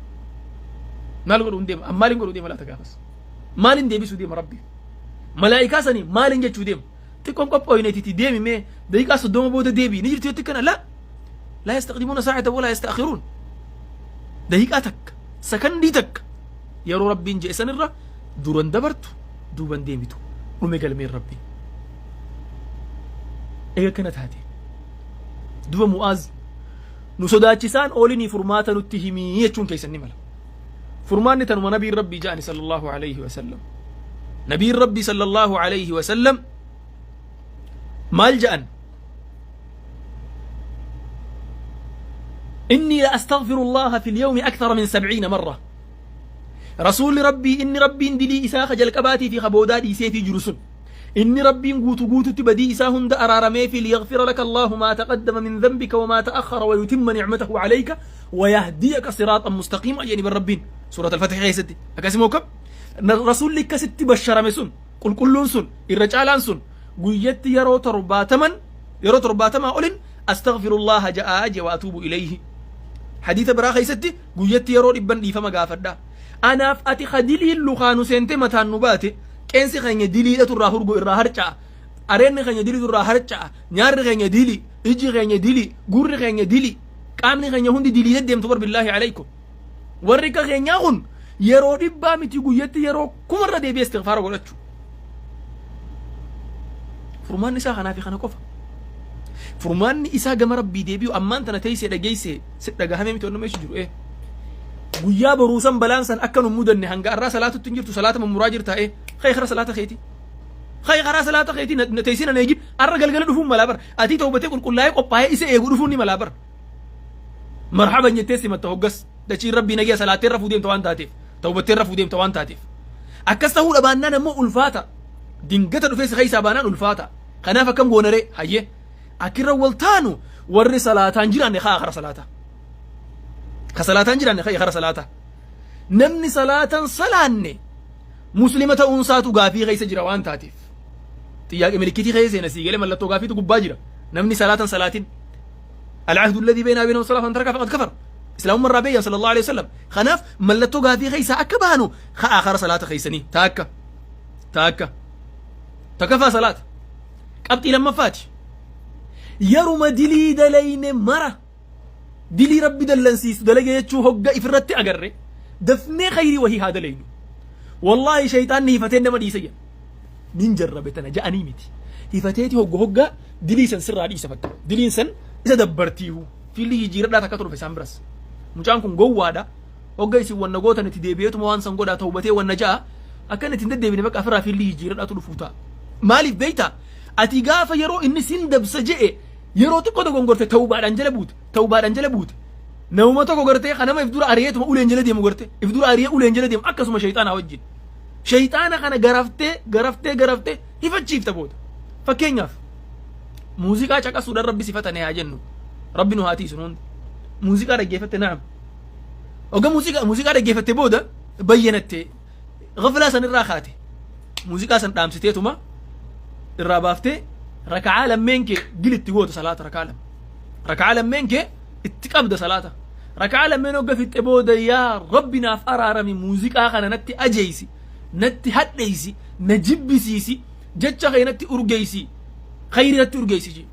Maal godhuu hin deema? Maaliin godhuu deema laata gaafas? Maaliin deebisuu deema Rabbi? Malaa'ikaa sanii maaliin jechuu deema? Xiqqoon qophooyneetiti deemi, mee daqiiqaa 30 booda deebi ni jirti yotti kana la laa yastaqdimuuna saacata walaa yasta'akhiruun. Daqiiqaa takka, sakandii takka yeroo Rabbiin je'e sanirra duran dabartu duuban deemitu, dhume galmeen Rabbii. Eega kana taate duba, Mu'aaz, nu sodaachisaan oolinii furmaata nutti himii jechuun keessan ni mala. Furmaanni tanuma nabiin Rabbii ja'ani sallallahu alayhi wa sallam. Nabiin Rabbii sallallahu alayhi wa sallam maal ja'an? إني لأستغفر الله في اليوم أكثر من 70 مرة. رسول ربي إني ربي دلي إسا خجل قباتي في خبودا دي سيفي جرسن إني ربي قوتو قوتو تبدي إسا هند أرارمي في ليغفر لك الله ما تقدم من ذنبك وما تأخر ويتم نعمته عليك ويهديك صراطا مستقيما. يعني بالربين سورة الفتح خيستي أكاسي كم رسول لك ست بشر سن قل كل سن الرجالان سن guyyatti yeroo 70, yeroo 70 olin astaghfirullaha ja'aa je wa atuubu ilayhi. Hadiisa biraa keessatti guyyatti yeroo 100n dhiifama gaafadha. Anaaf ati ka diliin lukaanu seente mataan nu baate, qeensi keenya diliidhatu irraa hurgu irraa harca'a, areenni keenya diliitu irraa harca'a, nyaarri keenya dili, iji keenya dili, gurri keenya dili, qaamni keenya hundi dilii deddeemtu bar. Billaahi alaykum, warri akka keenyaa kun yeroo 100 miti, guyyatti yeroo 1000rra deebi'ee istighfaara godhachuu. Furmaanni isaa kanaa fi kana qofa. Furmaanni isaa gama Rabbii deebi'u. Ammaan tana teessee dhageessee si dhagahamee miti onnuma jiru. Guyyaa boruu san balaan san akka nu mudanne hanga arraa salaatutti hin jirtu, salaata mummuraa jirta. Khayi kara salaata keeti, khayi karaa salaata keeti na teessee nan eegin. Arra galgala dhufuun malaa bar. Atii tawbatee qulqullaa'ee qophaa'ee isa eegu dhufuun ni malaa bar. Marhaban jettee simatta hoggas dachiin Rabbii nagaya salaattee rafuu deemta waan taateef, tawbattee rafuu deemta waan taateef. Akkas ta'uu dhabaannaan ammoo ulfaata. Dingata dhufee si keessaa baanaan ulfaata. Kanaaf akkam goonaree? Hayyee, akkirra wal taanu, warri salaataan jiraanne kaa kara salaataa, ka salaataan jiraanne kaa kara salaataa. Namni salaatan salaanne muslima ta'uun isaatu gaafii keessa jira waan taateef, xiyyaaqe milikitii keessa seena sii galee, mallattoo gaafiitu gubbaa jira. Namni salaatan salaatin, العهد الذي بيننا وبينهم الصلاة فمن تركها فقد كفر، إسلام مرة بيان صلى الله عليه وسلم. خناف ملتو غافي خيسا أكا بانو خا آخر صلاة خيسني تاكا تاكا تكفى صلاة. قبطي لما فاتي يرم دلي دلين مرة dilii Rabbi dallansiisu dalage jechuu hogga ifirratti agarre, dafnee khayrii wahii haa dalaynu. Wallaahi shayxaanni hifatee nama dhiisa jedha. Nin jarrabe tana ja'anii miti. Hifateeti hogga hogga dilii san sirraa dhiisa fakka. Diliin san isa dabbartiihu. Fiilli jijjiiradhaa takka dhufe isaan biras. Mucaan kun gowwaadha. Hogga isin wanna gootan itti deebi'eetuma waan san godhaa tawbatee wanna ja'a. Akka inni ittiin deddeebine bakka ofirraa fiilli jijjiiradhaatu dhufuu ta'a. Maaliif beektaa? Ati gaafa yeroo inni sin dabsa je'e yeroo xiqqoo dogongorte tawbaadhaan jala buute, tawbaadhaan jala buute. Namuma tokko gartee kanama if dura ari'eetuma uleen jala deemu, garte if dura ari'ee uleen jala deemu, akkasuma shayxaanaa wajjin. Shayxaana kana garaftee garaftee garaftee hifachiifta booda. Fakkeenyaaf, muuziqaa caqasuudhaan Rabbi si fatane haa jennu. Rabbi nu haa tiisu nu hundi. Muuziqaa dhaggeeffatte, naam. Oga muuziqaa dhaggeeffatte booda bayyanatte, ghaflaa san irraa kaate. Muuziqaa san dhaamsiteetuma irraa baaftee raka'aa lammeen kee gilitti goota salaata raka'aa lama. Raka'aa lammeen kee itti qabda salaata. Raka'aa lammeen hogga fixxe booda, yaa Rabbi naaf araarami, muuziqaa kana natti ajeeysi, natti hadheeysi, na jibbisiisi, jecha kee natti urgeeysi, khayrii natti urgeeysi jee.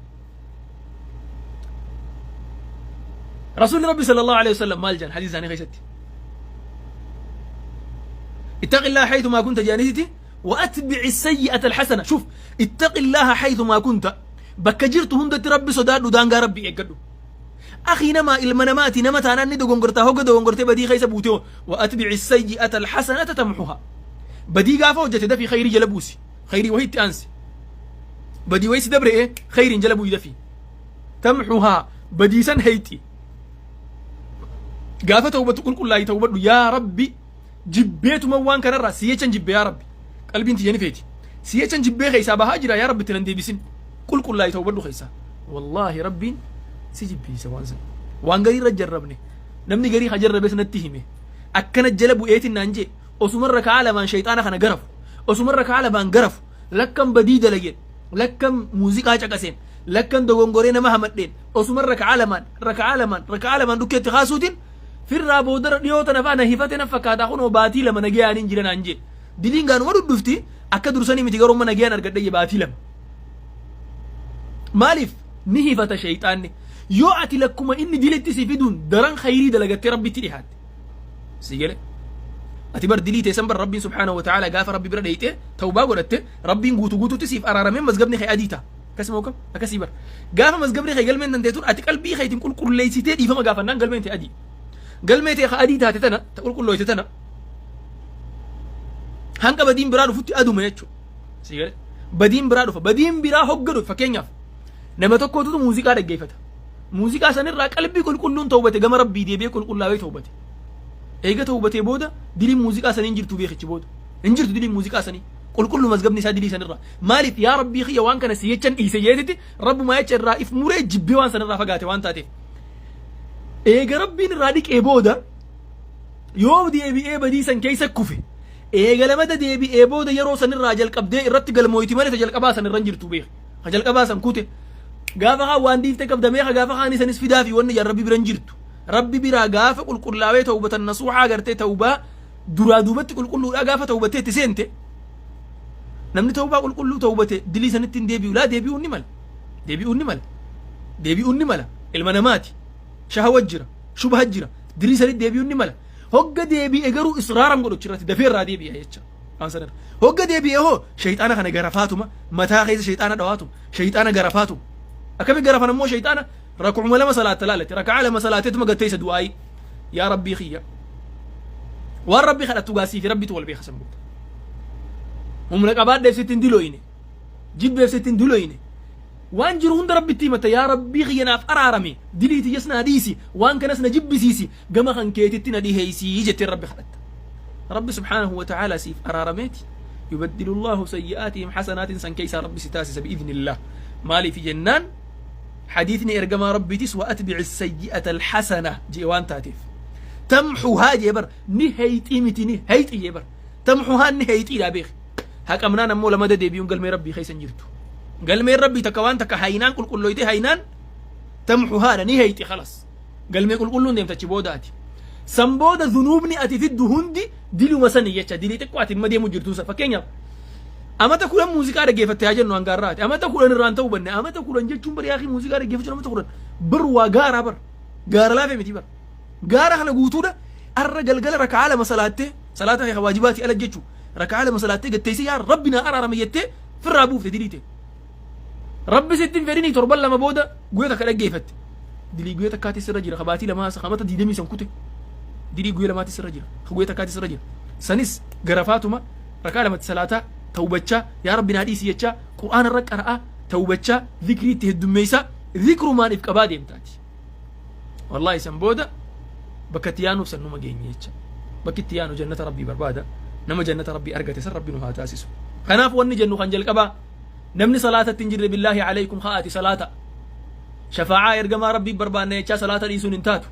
Rasuulli Rabbi sallallahu alaihi wasallam maal jedhan hadiisa isaanii keessatti? اتق الله حيثما كنت جانيتي واتبع السيئة الحسنة. شوف، اتق الله حيثما كنت، bakka jirtu hundatti Rabbi sodaadhu, daangaa Rabbi eeggadhu. Akhi, nama ilma namaati, nama taanaan ni dogongortaa. Hogga dogongortee badii keessa buute, وأتبع السيئة الحسنة تمحها. Badii gaafa hojjete dafii khayrii jala buusi, khayrii wahii itti aansi. Badii wayii si dabre khayriin jala bu'i dafii. تمحها, badiisan heeyti. Gaafa tawbatu qulqullaa'ii tawbadhu. Yaa Rabbi, jibbeetuma waan kanarraa si jechan jibbe, yaa Rabbi, qalbiin tiyya ni feeti, si jechan jibbee keessaa bahaa jira, yaa Rabbi, itti nan deebisin. Qulqullaa'ii tawbadhu keessaa. Wallaahi Rabbiin si jibbiisa waan san. Waan garii irra jarrabne, namni garii ha jarrabe sanatti hime, akkana jala bu'eetin naan jee. Osumarra ka'a lamaan shayxaana kana garafu, osumarra ka'a lamaan garafu, lakkan badii dalageen, lakkan muuziqaa caqaseen, lakkan dogongoree nama hamadheen, osumarra ka'a lamaan, raka'aa lamaan, raka'aa lamaan dhukkeetti kaasuutiin firraa boodara dhiyoo tana faana hifate na fakkaataa. Kunoo baatii 2 nagayaan hin jira naan jee. Diliin gaanuma dhudhufti, akka dursanii miti, garuu amma nagayaan argadhe baatii 2. Maaliif ni hifata shayxaanni? Yoo ati lakkuma inni dilitti si fiduun daran khayrii dalagattee Rabbitti dhihaatte, si gale. Ati bar dilii teessan bar Rabbiin subhaanahu wa ta'ala gaafa Rabbi bira dheeyxee tawbaa godhatte, Rabbiin guutu guututti siif araaramee mazgabni kee adii ta'a. Akkasuma kam akkasii bar gaafa mazgabni kee galmeen dandeetun ati qalbii keetiin qulqulleessitee dhiifama gaafannaan galmeen tee adii. Galmee tee ka adii taate tana, ta qulqullooyte tana, hanga badiin biraa dhufutti aduma jechuudha. Si gale? Badiin biraa dhufa. Badiin biraa hogga dhufe, fakkeenyaaf, nama tokkotu muuziqaa dhaggeeffata. Muuziqaa sanirraa qalbii qulqulluun tawbate, gama Rabbii deebi'ee qulqullaa'ee tawbate. Eega tawbatee booda diliin muuziqaa sanii hin jirtu, beekichi booda. Hin jirtu diliin muuziqaa sanii. Qulqullu mazgabni isaa dilii sanirraa. Maaliif? Yaa Rabbii kiyya, waan kana si jechan dhiise jeetiti Rabbumaa jecha irraa if muree jibbee waan sanirraa fagaate waan taateef. Eega Rabbiin irraa dhiqee booda yoo deebi'ee badii san keessa kufe, eega lamada deebi'ee booda yeroo sanirraa jalqabdee irratti galmooyti malee ta jalqabaa san irra hin jirtu, beek. Ka jalqabaa san kute. Gaafa kaan waan dhiifte qabdamee ka gaafa kaan isanis fidaa fi wanni jaan Rabbi bira hin jirtu. Rabbi biraa gaafa qulqullaawee tawbatan nasuuxaa gartee tawbaa duraa duubatti qulqulluudhaa gaafa tawbattee itti seente, namni tawbaa qulqulluu tawbate dilii sanitti hin deebi'u. Laa, deebi'uun ni mala, deebi'uun ni mala, deebi'uun ni mala. Ilma namaati, shahawa jira, shubha jira, dilii sanitti deebi'uun ni mala. Hogga deebi'e garuu israaran godhu irratti dafee irraa deebi'a jecha. Waan sanarra hogga deebi'e hoo shayxaana kana garafaatuma, mataa keessa shayxaana dhawaatuma, shayxaana garafaatuma. Akkami garafan ammoo shayxaana? Rak'uma lama salaatta laalatti, raka'aa lama salaateetuma gatteessa du'aayii, yaa Rabbii kiyya. Waan Rabbi kadhattu gaasii fi Rabbitu wal beeka. San booda humna qabaadheef sitti hin dilooyne, jibbeef sitti hin dilooyne, waan jiru hunda Rabbitti himata. Yaa Rabbii kiyya, naaf araarame, dilii tiyyas naa dhiisi, waan kanas na jibbisiisi, gama kan keetitti na dhiheessii jettee Rabbi kadhatta. Rabbi subhaanahu wa ta'ala siif araarameeti يبدل الله سيئاتهم حسنات san keessaa Rabbi si taasisa بإذن الله. Maaliif jennaan, حديثني ergamaa Rabbiitis وأتبع السيئة الحسنة jee waan taateef. تمحها jee bar, ni heeyxii miti, ni heeyxi jee bar. تمحها, ni heeyxiidha beek. Haqamnaan ammoo lamada deebi'uun galmee Rabbii keessa hin jirtu. Galmeen Rabbii takka waan takka haynaan qulqullooyte, haynaan تمحها dha, ni heeyxi, خلاص. Galmee qulqulluun deemta achi booda ati. San booda zunuubni ati fiddu hundi diluma sani jecha, dilii xiqqoo ati imma deemu jirtu san. Fakkeenyaaf, amata 10 muuziqaa dhaggeeffatte haa jennu hangaarraati. Amata 10 irraan ta'uu banne. Amata 10 jechuun bari yaaqii muuziqaa dhaggeeffachuun amata 10 bar waa gaaraa bar. Gaara laafee miti bar. Gaara kana guutuudha arra galgala raka'aa lama salaattee, salaata kee waajibaatii ala jechuu, raka'aa lama salaattee gatteessee, yaa Rabbi naa araarame jettee firraa buufte diliite. Rabbi sitti hin fedhinii torban 2 booda guyyaa takka dhaggeeffatte. Dilii guyyaa takkaatis sirra jira, kabaatii lamaa kamata 20 san kute. Dilii guyyaa lamaatis sirra jira, ka guyyaa takkaatis sirra jira. Sanis garafaatuma rakaa lamatti salaataa tawbachaa, yaa Rabbi naa dhiisi jechaa, Qur'aana irra qara'aa tawbachaa, zikrii itti heddummeessaa, zikrumaan if qabaa deemtaati. Wallaahi san booda bakka itti yaanuuf san numa geenye jecha. Bakki itti yaanu jannata Rabbii barbaada. Nama jannata Rabbii argate san Rabbi nu haa taasisu. Kanaaf wanni jennu kan jalqabaa, namni salaatatti hin jirre, billaahi alaykum, ka'aati salaata. Shafaa'aa ergamaa Rabbii barbaanna jechaa salaata dhiisuun hin taatu.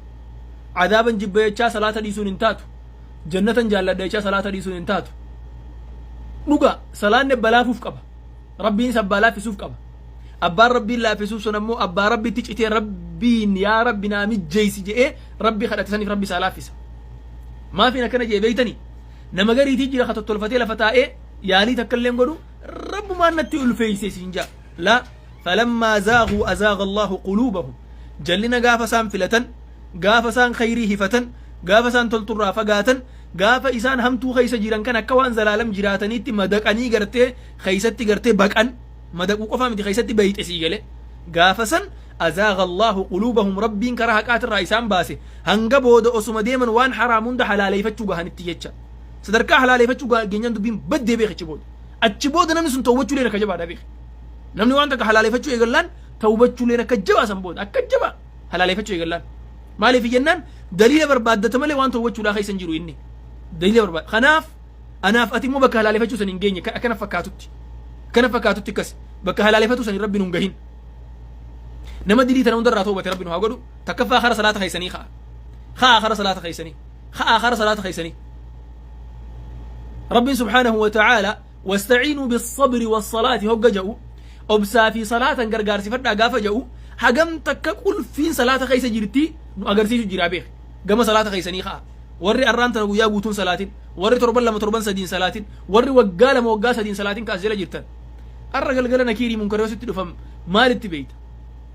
Adaaban jibba jechaa salaata dhiisuun hin taatu. Jannatan jaalladha jechaa salaata dhiisuun hin taatu. Dhuga, salaanni balaafuuf qaba. Rabbiin isa abbaa laaffisuuf qaba. Abbaan Rabbiin laaffisuuf sun ammoo abbaa Rabbitti citee, Rabbiin yaa Rabbi naa mijjeessi jedhee Rabbi kadhate saniif Rabbi isaa laaffisa. Maafiin akkana jee beeytanii? Nama gariitii jira ka tottolfatee lafa taa'ee yaalii takka illee godhu, Rabbumaan natti ulfeeyse siin jaa. Laa, falammaa zaaguu azaaga Allahu quluubahum. Jallina gaafa isaan filatan, gaafa isaan khayrii hifatan, gaafa isaan tolturraa fagaatan, gaafa isaan hamtuu keessa jiran kan akka waan zalaalam jiraataniitti madaqanii gartee keessatti gartee baqan, madaquu qofaa miti, keessatti bayxe sii gale. Gaafa san azaaga Allahu quluubahum, Rabbiin karaa haqaatirraa isaan baase, hanga booda osuma deeman waan haraam hunda halaaleeffachuu gahanitti jecha. Sadarkaa halaaleeffachuu geenyaan dubbiin baddee beeke achi booda. Achi booda namni sun tawbachuu leen akka jabaadha beeke. Namni waan takka halaaleeffachuu eegallaan tawbachuu leen akka jabaa san booda akka jabaa halaaleeffachuu eegallaan. Maaliif jennaan, daliila barbaaddata malee waan tawbachuudhaa keessa hin jiru inni. Daliila barbaada. Kanaaf anaaf ati immoo bakka halaaleeffachuu san hin geenye akkana fakkaatutti. Akkana fakkaatutti akkas bakka halaaleeffachuu san Rabbi nun gahin. Nama dilii tana hundarraa tawbate Rabbi nu haa godhu. Takkaffaa, kara salaata keessanii ka'a. Ka'a kara salaata keessanii. Ka'a kara salaata keessanii. Rabbiin subhaanahu wa ta'aala wastaciinuu bissabri wassalaati hogga ja'u, obsaa fi salaatan gargaarsifadhaa gaafa ja'u, hagam takka qulfiin salaata keessa jirti nu agarsiisu jira beek. Gama salaata keessanii ka'a. Warri arraan tana guyyaa guutuun salaatin, warri torban 2 torban 3n salaatin, warri waggaa 2 waggaa 3n salaatin kaas jala jirtan. Arra galgala nakiirii munkaroo sitti dhufan maalitti beeyta?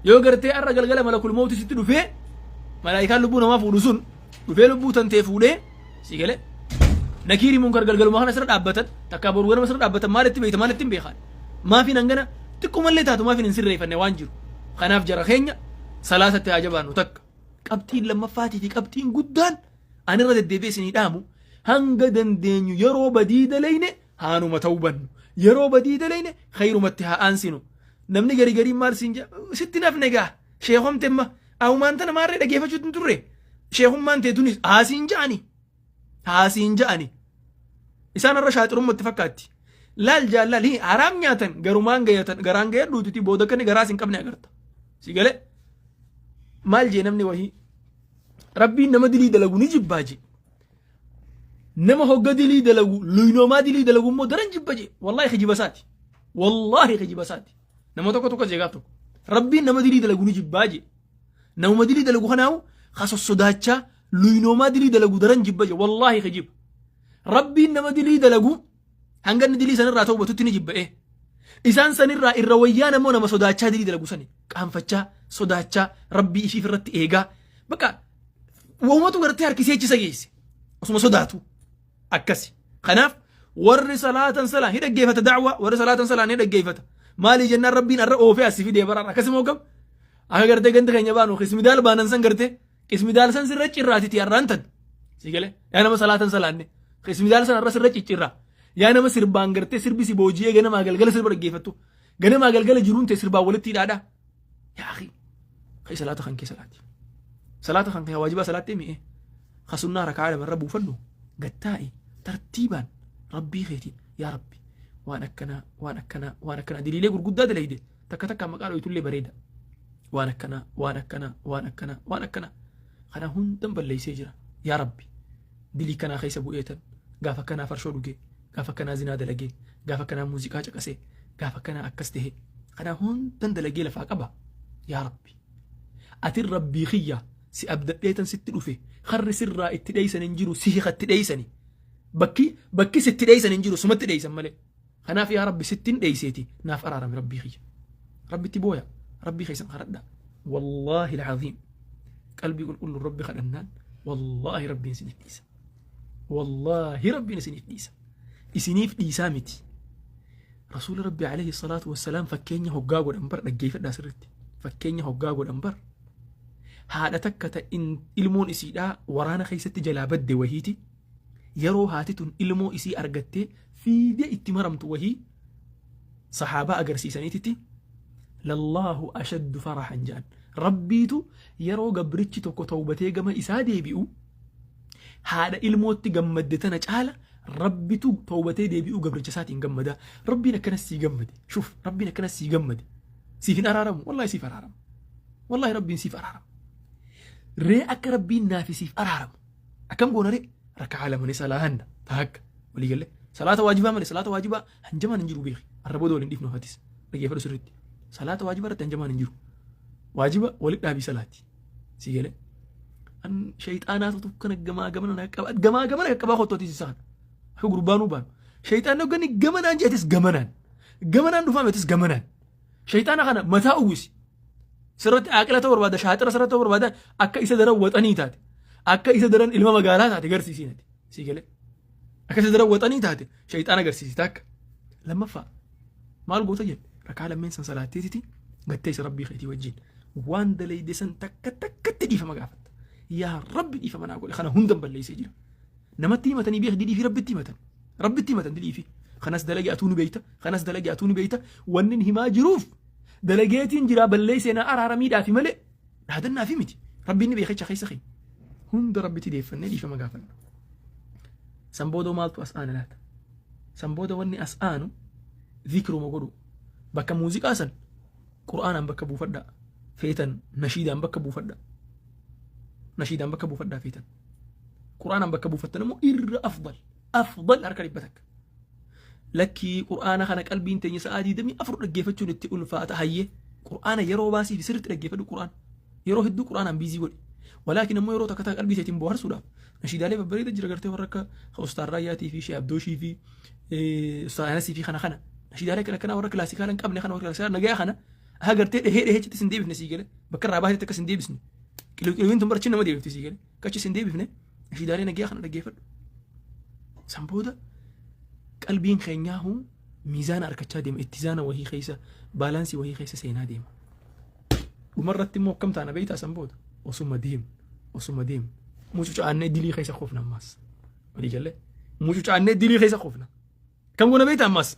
Yoo gartee arra galgala malakul mawti sitti dhufee, malaayikaan lubbuu namaa fuudhu sun dhufee lubbuu tantee fuudhee si galee, nakiirii munkar galgaluma kana sirra dhaabbatan, takkaa boru ganama sirra dhaabbatan maalitti beeyta? Maalitti hin beekan? Maafiin hangana xiqqoomallee taatu maafiin hin sirreeffanne waan jiru? Kanaaf jara keenya, salaatatti haa jabaannu takka. Qabxiin lammaffaatii fi qabxiin guddaan ani irra deddeebi'ee isinii dhaamu, hanga dandeenyu yeroo badii daleyne haanuma ta'uu bannu. Yeroo badii daleyne khayrumatti haa aansinu. Namni gari gariin maal siin jedha? Sitti nafne gaa sheekomte imma awumaan tana maarree dhageeffachuutti hin turre, sheekummaan tee tunis haasiin ja'ani haasiin ja'ani. Isaan irra shaaxirummatti fakkaatti. Laal jaallaal hi haraam nyaatan garumaan gayatan garaan gayadhuutiti booda kan garaas hin qabne agarta. Si galee maal jee namni wahii? Rabbiin nama dilii dalagu ni jibbaa jee. Nama hogga dilii dalagu luynoomaa dilii dalagu immoo daran jibba jee. Wallaahi kijiba isaati. Wallaahi kijiba isaati. Nama tokko tokko jee gaaf tokko. Rabbiin nama dilii dalagu ni jibbaa jee. Namuma dilii dalagu kanaawu ka sossodaachaa luynoomaa dilii dalagu daran jibba jee. Wallaahi kijiba. Rabbiin nama dilii dalagu hanga inni dilii sanirraa tawbatutti ni jibba'ee. Isaan sanirraa irra wayyaan ammoo nama sodaachaa dilii dalagu sani. Qaanfachaa, sodaachaa, Rabbii ishiif irratti eegaa. Bakka wahumatu gartee harkisee achisa geesse. Osuma sodaatu. Akkasi. Kanaaf warri salaatan salaan ni dhaggeeffata da'waa, warri salaatan salaan ni dhaggeeffata. Maali jennaan, Rabbiin arra oofee asii fidee baraan akkasuma hoggam. Akka gartee ganda keenya baanu qismidaal baanan san gartee qismidaal san sirra cirraatiti arraan tan. Si galee yaa nama salaatan salaanne qismidaal san arra sirra ciccirraa. Yaa nama sirbaan gartee sirbi si booji'ee ganamaa galgala sirba dhaggeeffattu. Ganamaa galgala jiruun ta'e sirbaan walitti hidhaadha. Yaa akhi, kai salaata kan kee salaati. Salaata kan kee waajibaa salaattee mi'ee. Ka sunnaa rakaa 2 irra buufadhu gattaa'i tartiibaan Rabbii keetiin, yaa Rabbi, waan akkanaa, waan akkanaa, waan akkanaa, diliilee gurguddaa dalayde takka takka maqaa dhoytullee bareeda. Waan akkanaa, waan akkanaa, waan akkanaa, waan akkanaa. Kana hundan balleessee jira. Yaa Rabbi, dilii kanaa keessa bu'eetan gaafa akkanaa farshoo dhugee, gaafa akkanaa zinaa dalagee, gaafa akkanaa muuziqaa caqasee, gaafa akkanaa akkas tahee, kana hundan dalagee lafaa qaba. Yaa Rabbi, atin Rabbii kiyya si abdadheetan sitti dhufe, karri sirraa itti dheeysan hin jiru, si hikatti dheeysani. Bakki sitti dheeysan hin jiru, sumatti dheeysan malee. Kanaaf yaa Rabbi, sittin dheeyseeti naaf araarami Rabbii kiyya. Rabbitti booya, Rabbii keessan kadhadha. Wallaahi alcaziim, qalbii qulqulluun Rabbi kadhannaan wallaahi Rabbiin isiniif dhiisa. Wallaahi Rabbiin isiniif dhiisa. Isiniif dhiisaa miti. Rasuula Rabbi alayhi salaatu wassalaam fakkeenya hoggaa godhan bar, dhaggeeffadhaa sirritti. Fakkeenya hoggaa godhan bar, haadha takka ta ilmoon isiidhaa waraana keessatti jalaa badde wahiiti, yeroo haati tun ilmoo isii argattee fiidee itti maramtu wahii sahaabaa agarsiisaniititti, lallaahu ashaddu farahan jedhan. Rabbiitu yeroo gabrichi tokko tawbatee gama isaa deebi'u haadha ilmootti gammadde tana caala. Rabbitu tawbatee deebi'uu gabricha isaatiin gammada. Rabbiin akkanas sii gammade. Shuf, Rabbiin akkanas sii gammade. Siif hin araaramu. Wallaahi siif araarama. Wallaahi Rabbiin siif araarama. Ree akka Rabbiin naafi siif araaramu. Akkam goona ree? Raka'aa lama ni salaahanna. Taakka. Walii galee. Salaata waajibaa malee salaata waajibaa hanjamaan hin jiru beeki. Arra booda waliin dhiifnu hatis. Dhaggeeffadhu sirriitti. Salaata waajibaa irratti hanjamaan hin jiru. Waajiba walitti dhaabii salaati. Si galee. An shayxaanaatu kana gamaa gamana na qaba. Gamaa gamana qaqqabaa kottooti si saan. Akka gurbaanuu baanu. Shayxaanni hoggani gamanaan jeetis gamanaan. Gamanaan dhufaa meetis gamanaan. Shayxaana kana mataa uwwisi. Sirratti aaqila ta'uu barbaada, shaaxira sirratti ta'uu barbaada, akka isa daran waxanii taate, akka isa daran ilma magaalaa taate garsiisiin ati. Sii galee. Akka isa daran waxanii taate shayxaana garsiisi takka. Lammaffaa maal goota jedhe rakaa lammeen san salaatteetiti gattee isa rabbii keetii wajjin waan dalayde san takka takkatti dhiifama gaafatta. Yaa rabbi dhiifama naa godhe kana hundan balleessee jira. Namatti himatanii beek didii fi rabbitti himatan. Rabbitti himatan didii fi kanas dalage atuu ni beeyta kanas dalage atuu ni beeyta wanni himaa jiruuf dalageetiin jiraa balleessee naa araaramiidhaafi malee dhaadannaafi miti. Rabbiin ni beeka jecha keessa keenya. Hunda rabbitti deeffannee dhiifama gaafanna. San booda maaltu as aana laata? San booda wanni as aanu zikruma godhu. Bakka muuziqaa san qur'aanaan bakka buufadhaa. Feetan nashiidaan bakka buufadhaa. Nashiidaan bakka buufadhaa feetan. Qur'aanaan bakka buufattan immoo irra afdal. Afdal harka 100. Lakkii qur'aana kana qalbiin teenya sa'aa 24 dhaggeeffachuun itti ulfaata hayyee. Qur'aana yeroo baasii fi sirriitti dhaggeeffadhu qur'aana. Yeroo hedduu qur'aanaan biizii godhi. Walaakin ammoo yeroo takka takka qalbii teetiin bohaarsuudhaaf nashiidaalee babbareeda jira gartee warra akka Ustaar Raayyaatii fi Shee Abdooshii fi Ustaar Anasii fi kana kana. Nashiidaalee kana kana warra kilaasikaala hin qabne kana warra kilaasikaala nagayaa kana haa gartee dhehee dhehee achitti sin deebifne sii gale bakka irraa baatetti akka sin deebisne. Qiliqiluun tun barachi nama deebifti sii gale akka achi sin deebifne nashiidaalee nagayaa kana dhaggeeffadhu. San booda qalbiin keenyaa huu miizaana harkachaa deema ittizaana wahii keessa baalaansii wahii keessa seenaa deema. Dhumarratti immoo akkam taana beektaa san booda osuma deemu osuma deemu mucucaannee dilii keessa kufna ammaas. Walii galee mucucaannee dilii keessa kufna. Kam goona beektaa ammaas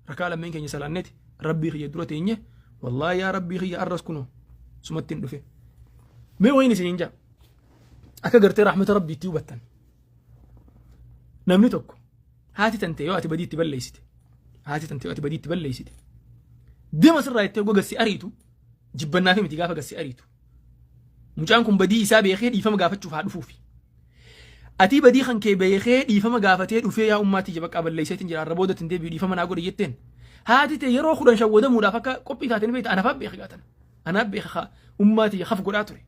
rakaa lammeen keenya salaanneeti rabbii kiyya dura teenye wallaahi yaa rabbii kiyya arras kunoo sumatti hin dhufe. Mee wayin isiniin jaa akka gartee rahmata rabbiitti hubattan. Namni tokko haati tantee yoo ati badii itti balleessite haati tantee yoo ati badii itti balleessite deema sirraa jettee goga si ariitu jibbannaafi miti gaafa gassi ariitu. Mucaan kun badii isaa beekee dhiifama gaafachuuf haa dhufuufi. Atii badii kan kee beekee dhiifama gaafatee dhufee yaa ummaatii jabaqaa balleesseetiin jira arra booda ittiin deebi'u dhiifama naa godhi jetteen. Haati tee yeroo 10 shawwadamuudhaaf akka qophii taate ni beekta anaaf beeka gaatan. Anaaf beeka ummaatii haf godhaa ture.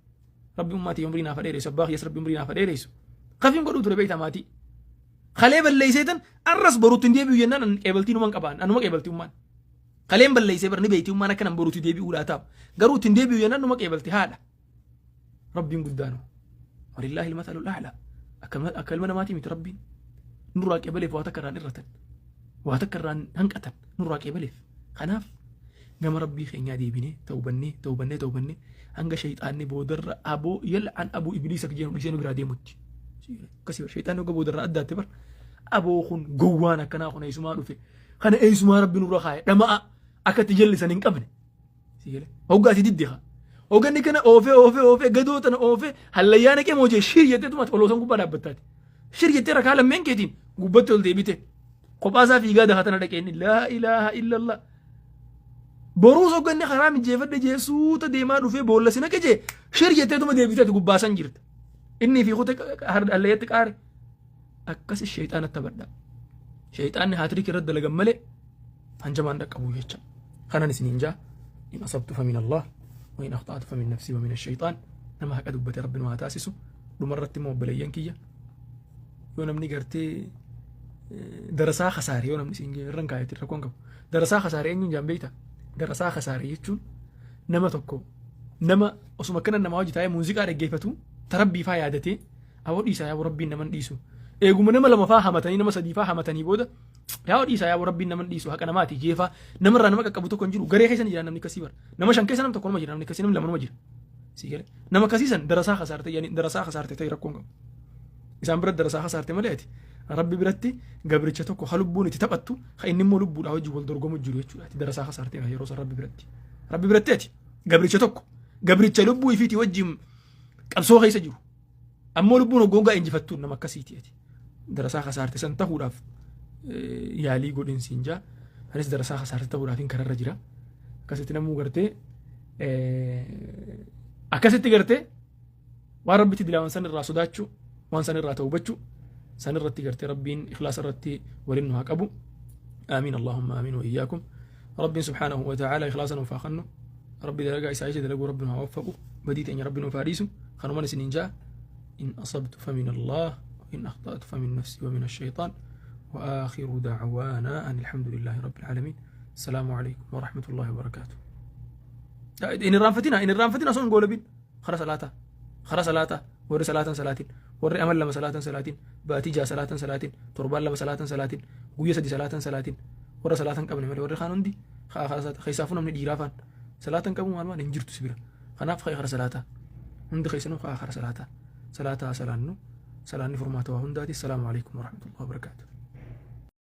Rabbi ummaatii umrii naaf dheeressu abbaa kiyyas rabbi umrii naaf dheeressu. Kafiin godhuu ture beekta maatii. Kalee balleesseetan arras boruutti hin deebi'u jennaan an qeebaltii numan qabaan anuma qeebaltii ummaan. Kaleen balleessee bar ni beekti ummaan akka nan boruutti deebi'uudhaa taa'u. Garuu ittiin deebi'u jennaan numa qeebalti haadha. Rabbiin guddaanu. Walillaahi ilmatalul a'laa. Akka ilma namaatii miti rabbiin. Nurraa qeebaleef waa takka irraan irratan. Waa takka irraan hanqatan nurraa qeebaleef. Kanaaf gama rabbii keenyaa deebinee tawbannee tawbannee tawbannee hanga shayxaanni boodarra aboo yal'an abuu ibliisa jennu dhiisee nu biraa deemutti. Akkasii bar shayxaanni hogga boodarra addaatte bar aboo kun gowwaan akkanaa kun eessumaa dhufe kana eessumaa rabbi nurra kaaye dhama'a akka itti jallisan hin qabne. Hoggaa ati didde haa. Hogganni kana oofee oofee oofee gadoo tana oofee hallayyaa naqee moojee shir jettee tumati oloosan gubbaa dhaabbattaati. Shir jettee rakaa lammeen keetiin gubbatti ol deebite. Kophaa isaa fiigaa dafa tana dhaqee inni laa ilaaha illallah. Boruus hogganni karaa mijeeffadhe jee suuta deemaa dhufee boolla si naqe jee shir jettee tuma deebitee ati gubbaasan jirta. Inni fi kute hallayyatti qaare. Akkasi sheexaana taphadha. Sheexaanni haatiriik irratti dalagan malee hanjamaan dhaqqabu jecha. Kanan isiniin jaa in asabtu famin Allah wa in akhta'tu famin nafsi wa min ash-shaytaan. Nama haqa dubbate rabbi nu haa taasisu. Dhumarratti immoo obboleeyyan kiyya yoo namni gartee darasaa kasaare yoo namni isin irran kaayate rakkoon qabu. Darasaa kasaare eenyuun jaan beekta? Darasaa kasaare jechuun nama tokko nama osuma akkana namaa hojii taa'ee muuziqaa dhaggeeffatu tarabbii faa yaadatee aboo dhiisaa yaaboo rabbiin naman dhiisu. Eeguma nama lama faa hamatanii nama sadii faa hamatanii booda yaaboo dhiisaa yaaboo rabbiin naman dhiisu haqa namaati jeefaa namarraa nama qaqqabu tokko hin jiru garee keessa ni jira namni akkasii bara nama shan keessa nam tokko nama jira namni akkasii namni lama nama jira. Sii galee nama akkasii san darasaa kasaarte yani darasaa kasaarte ta'e rakkoon qabu. Isaan biratti darasaa kasaarte malee ati rabbi biratti gabricha tokko ha lubbuun itti taphattu ha inni immoo lubbuudhaa wajjin wal dorgomu jiru jechuudha. Ati darasaa kasaarte yeroo san rabbi biratti. Rabbi biratti ati gabricha tokko gabricha lubbuu ifiitii wajjin qabsoo keessa jiru. Ammoo lubbuun hoggoongaa injifattuun nama akkasiiti ati. Darasaa kasaarte san tahuudhaaf yaalii godhin siin jaa. Anis darasaa kasaarte tahuudhaaf hin kararra jira. Akkasitti namuu gartee akkasitti gartee waan Rabbitti dilaawan san irraa sodaachuu, waan san irraa tawbachuu san irratti gartee Rabbiin ikhlaasa irratti waliin nu haa qabu. Aamiin, Allahumma aamiin wa iyyaakum. Rabbiin subhaanahu wa ta'ala ikhlaasa nuuf haa kennu. Rabbi dalagaa isaa isa dalaguu Rabbi nu haa waffaqu. Badii teenya Rabbi nuuf haa dhiisu. Kanuman isiniin ja'a. إن أصبت فمن الله وإن أخطأت فمن نفسي ومن الشيطان، وآخر دعوانا أن الحمد لله رب العالمين. السلام عليكم ورحمة الله وبركاته. In irraanfatina, in irraanfatina, osoo hin goolabin kara salaataa, kara salaataa. Warri salaatan salaatin, warri amal 2 salaatan salaatin, baatii 6 salaatan salaatin, torbaan 2 salaatan salaatin, guyya 3 salaatan salaatin, warra salaatan qabne malee warri kaan hundi kaa kara salaataa. Keessaafuu namni dhiiraa faan salaatan qabu maal maal hin jirtu si bira. Kanaaf ka'e kara salaataa, hundi keessanuu kaa kara salaataa, salaataa salaannu, salaanni furmaata waa hundaati. Assalaamu alaikum warahmatullahi wabarakaatuh.